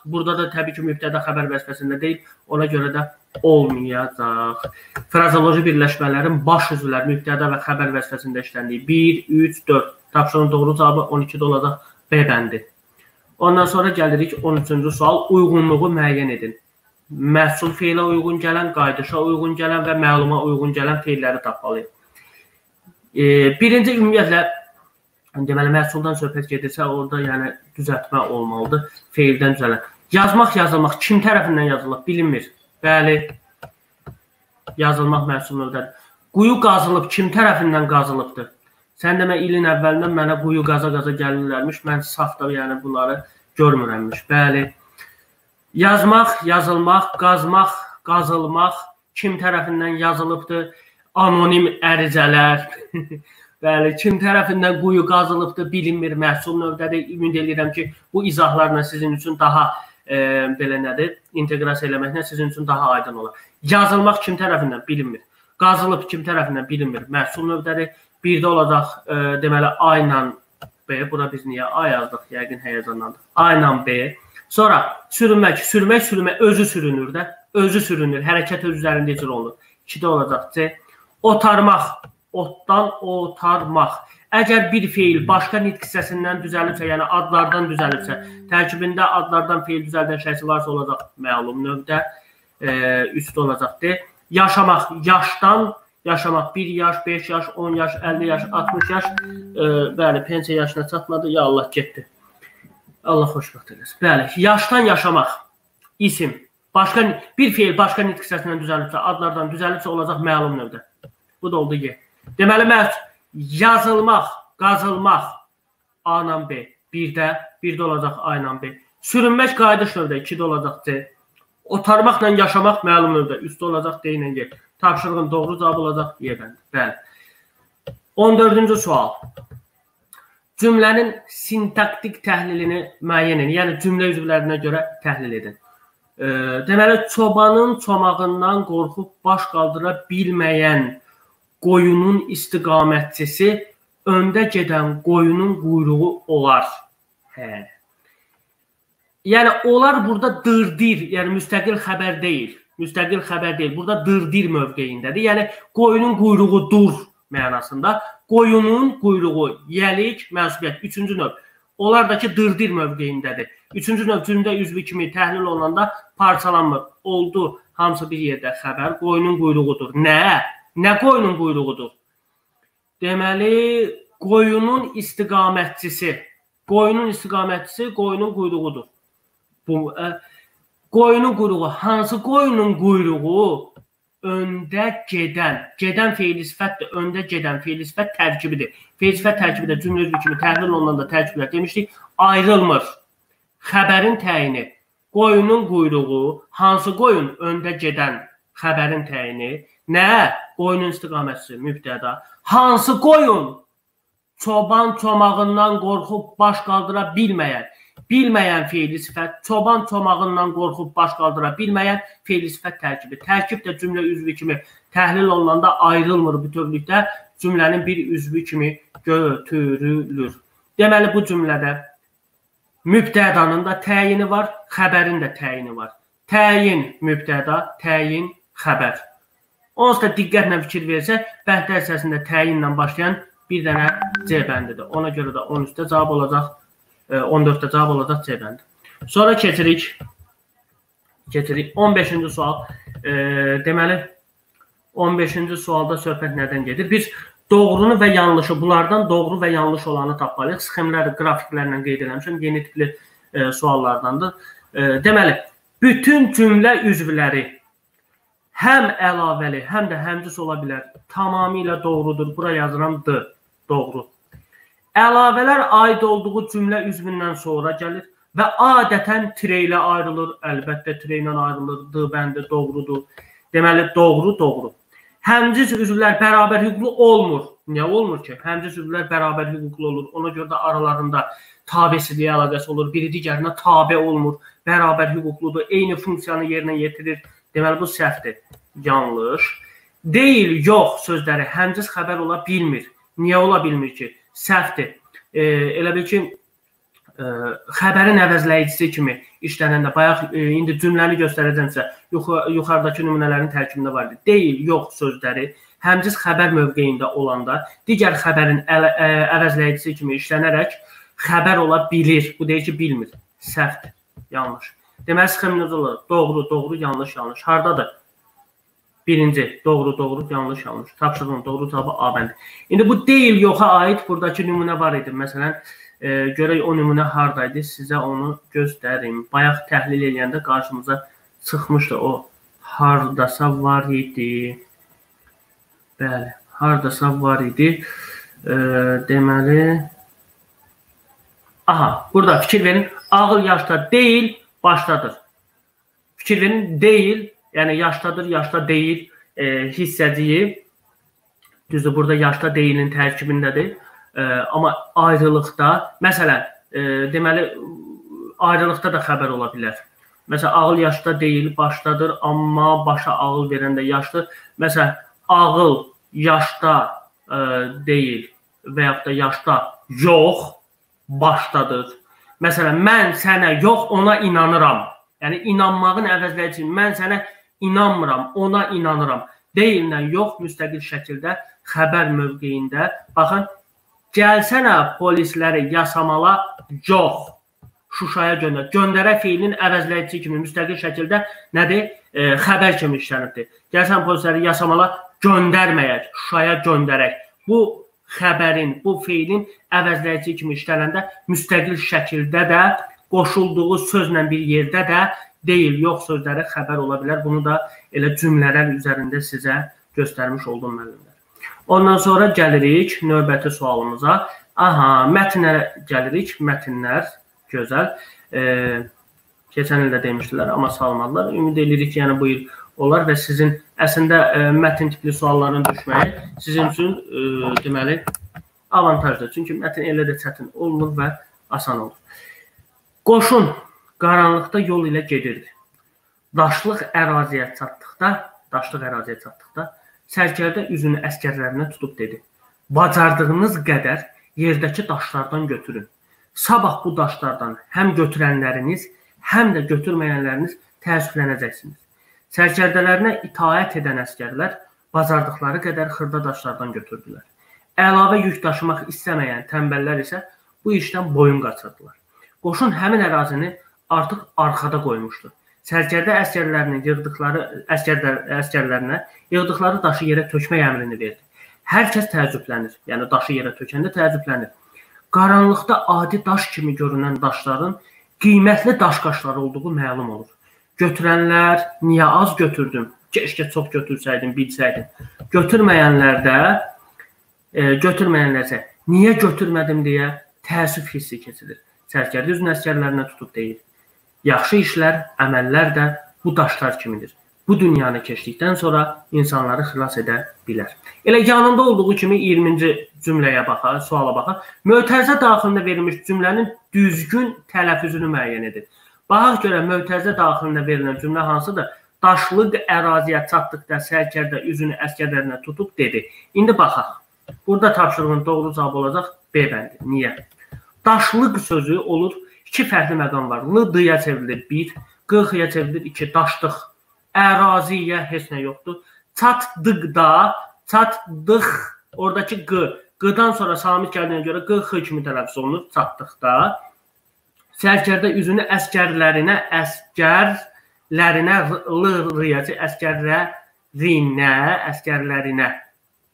Burada da təbii ki, mübtəda xəbər vəzifəsində deyil. Ona görə də olmayacaq. Frazeoloji birləşmələrin baş üzvləri mübtəda və xəbər vəzifəsində işləndiyi 1, 3, 4. Tapşırığın doğru cavabı 12-də olacaq B bəndi. Ondan sonra gəlirik 13-cü sual. Uyğunluğu müəyyən edin. Məhsul feilə uyğun gələn, qayıdışa uyğun gələn və məluma uyğun gələn feilləri tapmalıyıq. Birinci, ümumiyyətlə, deməli, məhsuldan söhbət gedirsə, orada yəni düzəltmə olmalıdır, feildən düzələn. Yazmaq, yazılmaq, kim tərəfindən yazılıb bilinmir. Bəli, yazılmaq məhsul növdədir. Quyu qazılıb, kim tərəfindən qazılıbdır? Sən demə, ilin əvvəlindən mənə quyu qaza-qaza gəlirlərmiş, mən saf da yəni bunları görmürəmmiş. Bəli, yazmaq, yazılmaq, qazmaq, qazılmaq, kim tərəfindən yazılıbdır? Anonim ərizələr. Bəli, kim tərəfindən quyu qazılıbdır, bilinmir, məhsul növdədir. Ümid edirəm ki, bu izahlarla sizin üçün daha belə nədir, inteqrasiya eləməklə sizin üçün daha aydın olar. Yazılmaq kim tərəfindən bilinmir. Qazılıb kim tərəfindən bilinmir, məhsul növdədir. Birdə olacaq, deməli, A ilə B. Bura biz niyə A yazdıq? Yəqin həyəcanlandıq. A ilə B. Sonra sürünmək, sürmək, sürmək, özü sürünür də. Özü sürünür, hərəkət öz üzərində icra olunur. 2-də olacaq C. Otarmaq, otdan otarmaq. Əgər bir feil başqa nitq hissəsindən düzəlibsə, yəni adlardan düzəlibsə, tərkibində adlardan feil düzəldən şəxsi varsa olacaq məlum növdə, 3-də olacaq D. Yaşamaq, yaşdan yaşamaq, 1 yaş, 5 yaş, 10 yaş, 50 yaş, 60 yaş, bəli, pensiya yaşına çatmadı, ya Allah getdi. Allah xoşbəxt eləsin. Bəli, yaşdan yaşamaq, isim, başqa, bir feil başqa nitq hissəsindən düzəlibsə, adlardan düzəlibsə olacaq məlum növdə. Bu da oldu Y. Deməli, məhz yazılmaq, qazılmaq, A ilə B, 1-də, 1-də olacaq A ilə B. Sürünmək qayıdış növdə, 2-də olacaq C. Otarmaqla yaşamaq məlum növdə, 3-də olacaq D ilə G. Tapşırığın doğru cavabı olacaq Y bəndi. Bəli. 14-cü sual. Cümlənin sintaktik təhlilini müəyyən edin. Yəni, cümlə üzvlərinə görə təhlil edin. Deməli, çobanın çomağından qorxub baş qaldıra bilməyən qoyunun istiqamətçisi öndə gedən qoyunun quyruğu olar. Hə. Yəni, onlar burada dırdir, yəni müstəqil xəbər deyil. Müstəqil xəbər deyil. Burada dırdir mövqeyindədir. Yəni, qoyunun quyruğu dur mənasında. Qoyunun quyruğu, yəlik, mənsubiyyət. Üçüncü növ. Onlar da ki, dırdir mövqeyindədir. Üçüncü növ cümlə üzvü kimi təhlil olunanda parçalanmır. Oldu, hamısı bir yerdə xəbər. Qoyunun quyruğudur. Nə? Nə qoyunun quyruğudur? Deməli, qoyunun istiqamətçisi. Qoyunun istiqamətçisi qoyunun quyruğudur. Bu, qoyunun quyruğu. Hansı qoyunun quyruğu? Öndə gedən. Gedən feili sifətdir. Öndə gedən feili sifət tərkibidir. Feili sifət tərkibi də cümlə üzvü kimi təhlil olunanda tərkiblər demişdik. Ayrılmır. Xəbərin təyini. Qoyunun quyruğu. Hansı qoyun? Öndə gedən xəbərin təyini. Nə? Qoyunun istiqamətçisi, mübtəda. Hansı qoyun? Çoban çomağından qorxub baş qaldıra bilməyən. Bilməyən feili sifət, çoban çomağından qorxub baş qaldıra bilməyən feili sifət tərkibi. Tərkib də cümlə üzvü kimi təhlil olunanda ayrılmır bütövlükdə, cümlənin bir üzvü kimi götürülür. Deməli, bu cümlədə mübtədanın da təyini var, xəbərin də təyini var. Təyin mübtəda, təyin xəbər. Onsuz da diqqətlə fikir versək, bəndlər hissəsində təyinlə başlayan bir dənə C bəndidir. Ona görə də 13-də cavab olacaq, 14-də cavab olacaq C bəndi. Sonra keçirik. 15-ci sual. Deməli, 15-ci sualda söhbət nədən gedir? Biz doğrunu və yanlışı, bunlardan doğru və yanlış olanı tapmalıyıq. Sxemləri, qrafiklərlə qeyd eləmişəm. Yeni tipli suallardandır. Deməli, bütün cümlə üzvləri həm əlavəli, həm də həmcis ola bilər. Tamamilə doğrudur. Bura yazıram D. Doğru. Əlavələr aid olduğu cümlə üzvündən sonra gəlir və adətən tire ilə ayrılır. Əlbəttə, tire ilə ayrılır. D bəndi doğrudur. Deməli, doğru, doğru. Həmcis üzvlər bərabər hüquqlu olmur. Niyə olmur ki? Həmcis üzvlər bərabər hüquqlu olur. Ona görə də aralarında tabesiliyə əlaqəsi olur. Biri digərinə tabe olmur. Bərabər hüquqludur. Eyni funksiyanı yerinə yetirir. Deməli, bu səhvdir. Yanlış. Deyil, yox sözləri həmcis xəbər ola bilmir. Niyə ola bilmir ki? Səhvdir. Elə bil ki, Xəbərin əvəzləyicisi kimi işlənəndə, bayaq indi cümləni göstərəcəm sizə, yuxarıdakı nümunələrin tərkibində var idi. Deyil, yox sözləri həmciz xəbər mövqeyində olanda digər xəbərin əvəzləyicisi kimi işlənərək xəbər ola bilir. Bu deyir ki, bilmir. Səhvdir, yanlış. Deməli, sxem necə olur? Doğru, doğru, yanlış, yanlış. Hardadır? Birinci, doğru, doğru, yanlış, yanlış. Tapşırığın doğru cavabı A bəndi. İndi bu deyil, yoxa aid buradakı nümunə var idi. Məsələn, görək o nümunə haradaydı, sizə onu göstərim. Bayaq təhlil eləyəndə qarşımıza çıxmışdı o. Hardasa var idi. Bəli, hardasa var idi. Deməli, aha, burada fikir verin. Ağıl yaşda deyil, başdadır. Fikir verin, deyil, yəni yaşdadır, yaşda deyil hissəciyi. Düzdür, burada yaşda deyilin tərkibindədir. Amma ayrılıqda, məsələn, deməli, ayrılıqda da xəbər ola bilər. Məsələn, ağıl yaşda deyil, başdadır, amma başa ağıl verən də yaşdır. Məsələn, ağıl yaşda deyil və yaxud da yaşda yox, başdadır. Məsələn, mən sənə yox, ona inanıram. Yəni, inanmağın əvəzləyicisi, mən sənə inanmıram, ona inanıram. Deyillə yox, müstəqil şəkildə xəbər mövqeyində. Baxın, gəlsənə polisləri Yasamala yox, Şuşaya göndər. Göndərə feilinin əvəzləyicisi kimi müstəqil şəkildə nədir? Xəbər kimi işlənibdir. Gəlsənə polisləri Yasamala göndərməyək, Şuşaya göndərək. Bu xəbərin, bu feilin əvəzləyicisi kimi işlənəndə müstəqil şəkildə də qoşulduğu sözlə bir yerdə də deyil, yox sözləri xəbər ola bilər. Bunu da elə cümlələr üzərində sizə göstərmiş oldum müəllimlər. Ondan sonra gəlirik növbəti sualımıza. Aha, mətnə gəlirik. Mətnlər gözəl. Keçən il də demişdilər, amma salmadılar. Ümid edirik ki, yəni bu il olar və sizin əslində mətn tipli sualların düşməyi sizin üçün deməli avantajdır. Çünki mətn elə də çətin olmur və asan olur. Qoşun qaranlıqda yol ilə gedirdi. Daşlıq əraziyə çatdıqda, sərkərdə üzünü əskərlərinə tutub dedi. Bacardığınız qədər yerdəki daşlardan götürün. Sabah bu daşlardan həm götürənləriniz, həm də götürməyənləriniz təəssüflənəcəksiniz. Sərkərdələrinə itaət edən əskərlər bacardıqları qədər xırda daşlardan götürdülər. Əlavə yük daşımaq istəməyən tənbəllər isə bu işdən boyun qaçırdılar. Qoşun həmin ərazini artıq arxada qoymuşdu. Sərkərdə əskərlərinə yığdıqları daşı yerə tökmək əmrini verdi. Hər kəs təəccüblənir. Yəni daşı yerə tökəndə təəccüblənir. Qaranlıqda adi daş kimi görünən daşların qiymətli daşqaşları olduğu məlum olur. Götürənlər niyə az götürdüm? Keşkə çox götürsəydim, bilsəydim. Götürməyənlər isə niyə götürmədim deyə təəssüf hissi keçirir. Sərkərdə üzünü əskərlərinə tutub deyir. Yaxşı işlər, əməllər də bu daşlar kimidir. Bu dünyanı keçdikdən sonra insanları xilas edə bilər. Elə yanında olduğu kimi 20-ci cümləyə baxaq, suala baxaq. Mötərizə daxilində verilmiş cümlənin düzgün tələffüzünü müəyyən edir. Baxaq görə mötərizə daxilində verilən cümlə hansıdır? Daşlıq əraziyə çatdıqda sərkərdə üzünü əskərlərinə tutub dedi. İndi baxaq. Burada tapşırığın doğru cavabı olacaq B bəndi. Niyə? Daşlıq sözü olur. İki fərqli məqam var. L, D-ya çevrilir 1, Q, X-ya çevrilir 2. Daşlıq. Əraziyə heç nə yoxdur. Çatdıqda, çatdıq, oradakı Q, Q-dan sonra samit gəldiyinə görə Q, X kimi tələffüz olunur. Çatdıqda. Sərkərdə üzünü əskərlərinə, L, R-ya, əskərlərinə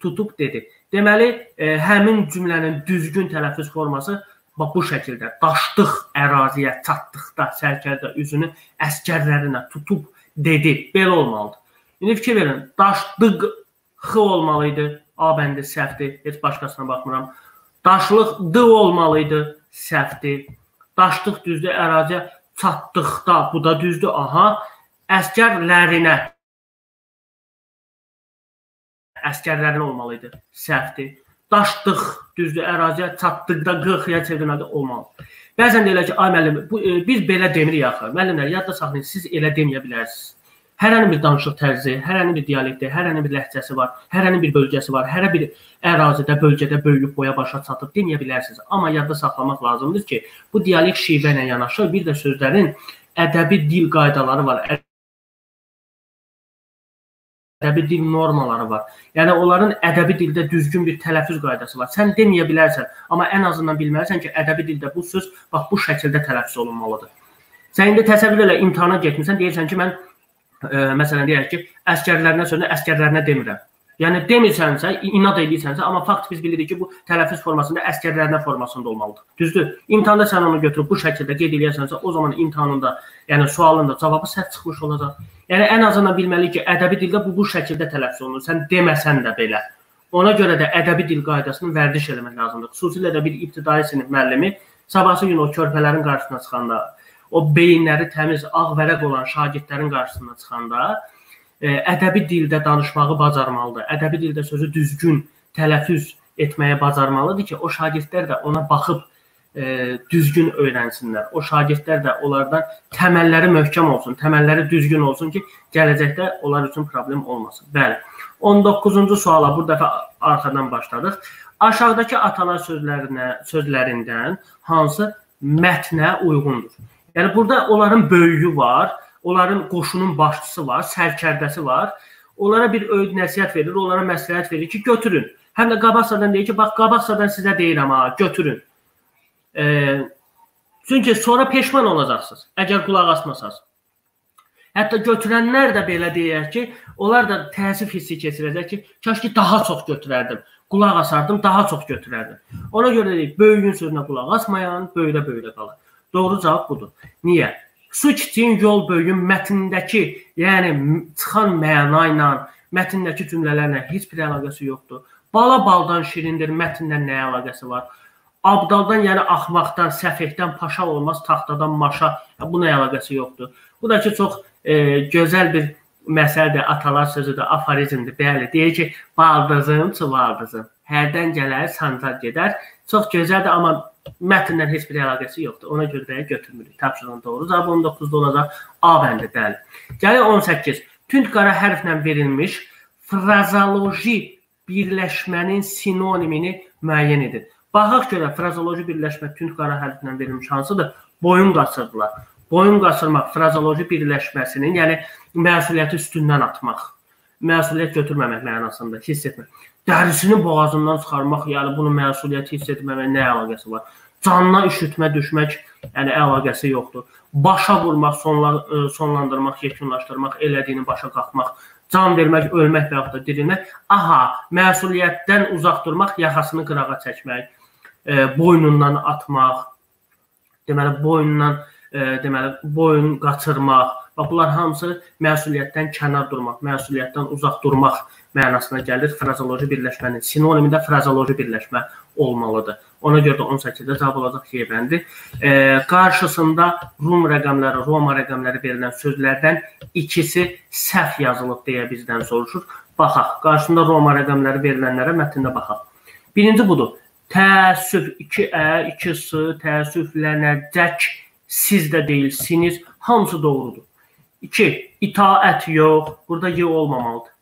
tutub dedi. Deməli, həmin cümlənin düzgün tələffüz forması bax bu şəkildə. Daşdıq əraziyə çatdıqda sərkərdə üzünü əskərlərinə tutub dedi. Belə olmalıdır. İndi fikir verin. Daşdıq X olmalı idi. A bəndi səhvdir. Heç başqasına baxmıram. Daşlıq D olmalı idi. Səhvdir. Daşdıq düzdür. Əraziyə çatdıqda bu da düzdür. Aha. Əskərlərinə. Əskərlərinə olmalı idi. Səhvdir. Daşdıq düzdür. Əraziyə çatdıqda Q-ya çevrilməli olmalıdır. Bəzən deyirlər ki, ay müəllim, biz belə demirik axı. Müəllimlər, yadda saxlayın, siz elə deməyə bilərsiniz. Hərənin bir danışıq tərzi, hərənin bir dialekti, hərənin bir ləhcəsi var, hərənin bir bölgəsi var, hərə bir ərazidə, bölgədə böyüyüb boya başa çatıb deməyə bilərsiniz. Amma yadda saxlamaq lazımdır ki, bu dialekt şivə ilə yanaşı bir də sözlərin ədəbi dil qaydaları var, ədəbi dil normaları var. Yəni onların ədəbi dildə düzgün bir tələffüz qaydası var. Sən deməyə bilərsən, amma ən azından bilməlisən ki, ədəbi dildə bu söz bax bu şəkildə tələffüz olunmalıdır. Sən indi təsəvvür elə imtahana getmirsən, deyirsən ki, mən məsələn deyək ki, əsgərlərinə sözünü əsgərlərinə demirəm. Yəni demirsənsə, inad edirsənsə, amma fakt biz bilirik ki, bu tələffüz formasında əsgərlərinə formasında olmalıdır. Düzdür? İmtahanda sən onu götürüb bu şəkildə qeyd eləyərsənsə, o zaman imtahanında, yəni sualında cavabı səhv çıxmış olacaq. Yəni ən azından bilməliyik ki, ədəbi dildə bu şəkildə tələffüz olunur. Sən deməsən də belə. Ona görə də ədəbi dil qaydasını vərdiş eləmək lazımdır. Xüsusilə də bir ibtidai sinif müəllimi sabahsı gün o körpələrin qarşısına çıxanda, o beyinləri təmiz, ağ vərəq olan şagirdlərin qarşısına çıxanda ədəbi dildə danışmağı bacarmalıdır. Ədəbi dildə sözü düzgün tələffüz etməyə bacarmalıdır ki, o şagirdlər də ona baxıb düzgün öyrənsinlər. O şagirdlər də onlardan təməlləri möhkəm olsun, təməlləri düzgün olsun ki, gələcəkdə onlar üçün problem olmasın. Bəli. 19-cu suala bu dəfə arxadan başladıq. Aşağıdakı atalar sözlərindən hansı mətnə uyğundur? Yəni burada onların böyüyü var, onların qoşunun başçısı var, sərkərdəsi var. Onlara bir öyüd nəsihət verir, onlara məsləhət verir ki, götürün. Həm də qabaqcadan deyir ki, bax qabaqcadan sizə deyirəm ha, götürün. Çünki sonra peşman olacaqsınız, əgər qulaq asmasanız. Hətta götürənlər də belə deyər ki, onlar da təəssüf hissi keçirəcək ki, kaş ki daha çox götürərdim, qulaq asardım, daha çox götürərdim. Ona görə deyir, böyüyün sözünə qulaq asmayan böyülə-böyülə qalır. Doğru cavab budur. Niyə? Su kiçiyin yol böyüyün mətndəki, yəni çıxan məna ilə, mətndəki cümlələrlə heç bir əlaqəsi yoxdur. Bala baldan şirindir, mətndən nə əlaqəsi var? Abdaldan, yəni axmaqdan, səfehdən paşa olmaz, taxtadan maşa, buna əlaqəsi yoxdur. Bu da ki, çox gözəl bir məsələdir, atalar sözüdür, aforizmdir. Bəli, deyir ki, baldızım, çuvaldızım, hərdən gələr, sancaq gedər. Çox gözəldir, amma mətndən heç bir əlaqəsi yoxdur. Ona görə də götürmürük. Tapşırığın doğru cavabı 19-da olacaq. A bəndi, bəli. Gəlir 18. Tünd qara hərflə verilmiş frazoloji birləşmənin sinonimini müəyyən edir. Baxaq görə frazoloji birləşmə tünd qara hərflə verilmiş hansıdır? Boyun qaçırdılar. Boyun qaçırmaq frazoloji birləşməsinin, yəni məsuliyyəti üstündən atmaq, məsuliyyət götürməmək mənasında hiss etmək. Dərisini boğazından çıxarmaq, yəni bunun məsuliyyəti hiss etməmək nə əlaqəsi var? Canına üşütmə düşmək, yəni əlaqəsi yoxdur. Başa vurmaq, sonlandırmaq, yekunlaşdırmaq, elədiyini başa qalxmaq, can vermək, ölmək və yaxud da dirilmək. Aha, məsuliyyətdən uzaq durmaq, yaxasını qırağa çəkmək, boynundan atmaq, deməli, boynundan, deməli, boyun qaçırmaq. Bax, bunlar hamısı məsuliyyətdən kənar durmaq, məsuliyyətdən uzaq durmaq mənasına gəlir. Frazoloji birləşmənin sinonimi də frazoloji birləşmə olmalıdır. Ona görə də 18-də cavab olacaq Y bəndi. Qarşısında Rum rəqəmləri, Roma rəqəmləri verilən sözlərdən ikisi səhv yazılıb deyə bizdən soruşur. Baxaq, qarşısında Roma rəqəmləri verilənlərə mətndə baxaq. Birinci budur. Təəssüf 2Ə, 2S, təəssüflənəcək, siz də deyilsiniz, hamısı doğrudur. 2. İtaət yox, burada Y olmamalıdır.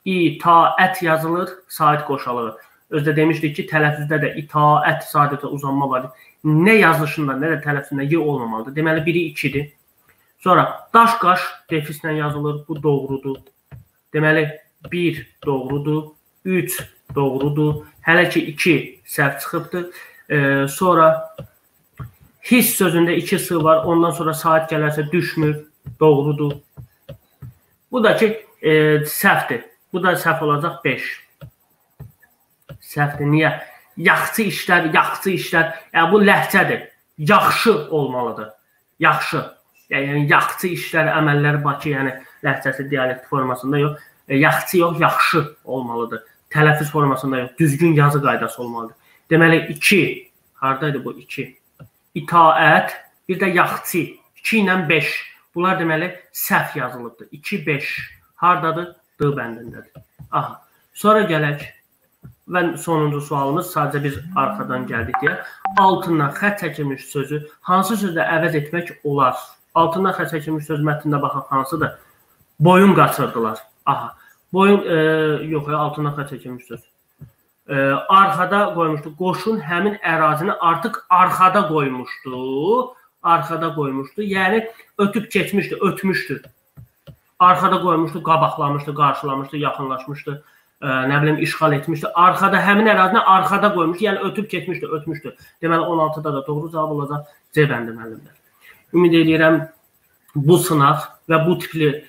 İtaət yazılır, sait qoşalığı. Özdə demişdik ki, tələffüzdə də itaət sadəcə uzanma var. Nə yazılışında, nə də tələffüzündə Y olmamalıdır. Deməli, biri 2-dir. Sonra daş qaş defislə yazılır, bu doğrudur. Deməli, 1 doğrudur, 3 doğrudur. Hələ ki, 2 səhv çıxıbdır. Sonra his sözündə 2 S var, ondan sonra saat gələrsə düşmür. Doğrudur. Bu da ki, səhvdir. Bu da səhv olacaq 5. Səhvdir. Niyə? Yaxşı işlər, yaxşı işlər. Yəni, bu ləhcədir. Yaxşı olmalıdır. Yaxşı. Yəni, yaxşı işlər, əməllər Bakı, yəni ləhcəsi dialekt formasında yox. Yaxşı yox, yaxşı olmalıdır. Tələffüz formasında yox. Düzgün yazı qaydası olmalıdır. Deməli, 2. Haradaydı bu 2? İtaət, bir də yaxşı. 2 ilə 5. Bunlar deməli səhv yazılıbdır. 2, 5. Hardadır? D bəndindədir. Aha. Sonra gələk və sonuncu sualımız, sadəcə biz arxadan gəldik deyə. Altından xətt çəkilmiş sözü hansı sözlə əvəz etmək olar? Altından xətt çəkilmiş söz mətnində baxaq hansıdır? Boyun qaçırdılar. Aha. Boyun, yox, altına xətt çəkilmiş söz. Arxada qoymuşdu. Qoşun həmin ərazini artıq arxada qoymuşdu. Arxada qoymuşdu. Yəni, ötüb keçmişdi, ötmüşdü. Arxada qoymuşdu, qabaqlamışdı, qarşılamışdı, yaxınlaşmışdı, nə bilim, işğal etmişdi. Arxada, həmin ərazini arxada qoymuşdu, yəni ötüb keçmişdi, ötmüşdü. Deməli, 16-da da doğru cavab olacaq C bəndi müəllimlər. Ümid eləyirəm, bu sınaq və bu tipli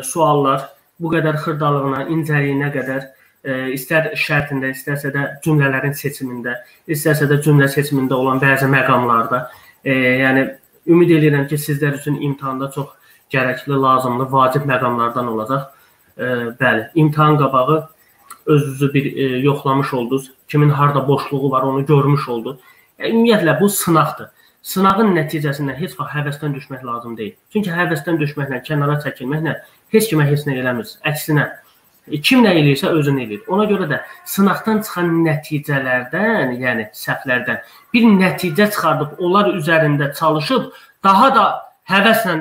suallar bu qədər xırdalığına, incəliyinə qədər istər şərtində, istərsə də cümlələrin seçimində, istərsə də cümlə seçimində olan bəzi məqamlarda, yəni ümid eləyirəm ki, sizlər üçün imtahanda çox gərəkli, lazımlı, vacib məqamlardan olacaq. Bəli, imtahan qabağı özünüzü bir yoxlamış oldunuz. Kimin harda boşluğu var, onu görmüş oldu. Ümumiyyətlə, bu sınaqdır. Sınağın nəticəsindən heç vaxt həvəsdən düşmək lazım deyil. Çünki həvəsdən düşməklə, kənara çəkilməklə heç kimə heç nə eləmir. Əksinə, kim nə eləyirsə özünü eləyir. Ona görə də sınaqdan çıxan nəticələrdən, yəni səhvlərdən bir nəticə çıxardıb, onlar üzərində çalışıb, daha da həvəslə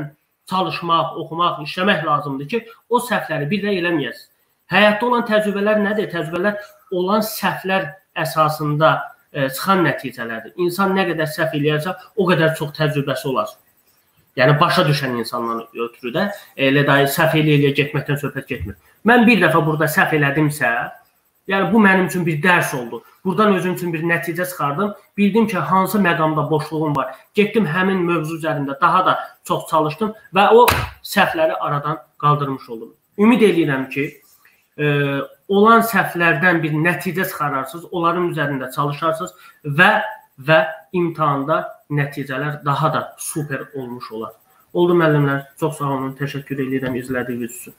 çalışmaq, oxumaq, işləmək lazımdır ki, o səhvləri bir də eləməyəsiniz. Həyatda olan təcrübələr nədir? Təcrübələr olan səhvlər əsasında çıxan nəticələrdir. İnsan nə qədər səhv eləyərsə, o qədər çox təcrübəsi olar. Yəni, başa düşən insandan ötürü də elə dahi səhv eləyə-eləyə getməkdən söhbət getmir. Mən bir dəfə burada səhv elədimsə, yəni bu mənim üçün bir dərs oldu. Buradan özüm üçün bir nəticə çıxardım. Bildim ki, hansı məqamda boşluğum var. Getdim həmin mövzu üzərində daha da çox çalışdım və o səhvləri aradan qaldırmış oldum. Ümid eləyirəm ki, olan səhvlərdən bir nəticə çıxararsınız, onların üzərində çalışarsınız və imtahanda nəticələr daha da super olmuş olar. Oldu müəllimlər, çox sağ olun, təşəkkür eləyirəm izlədiyiniz üçün.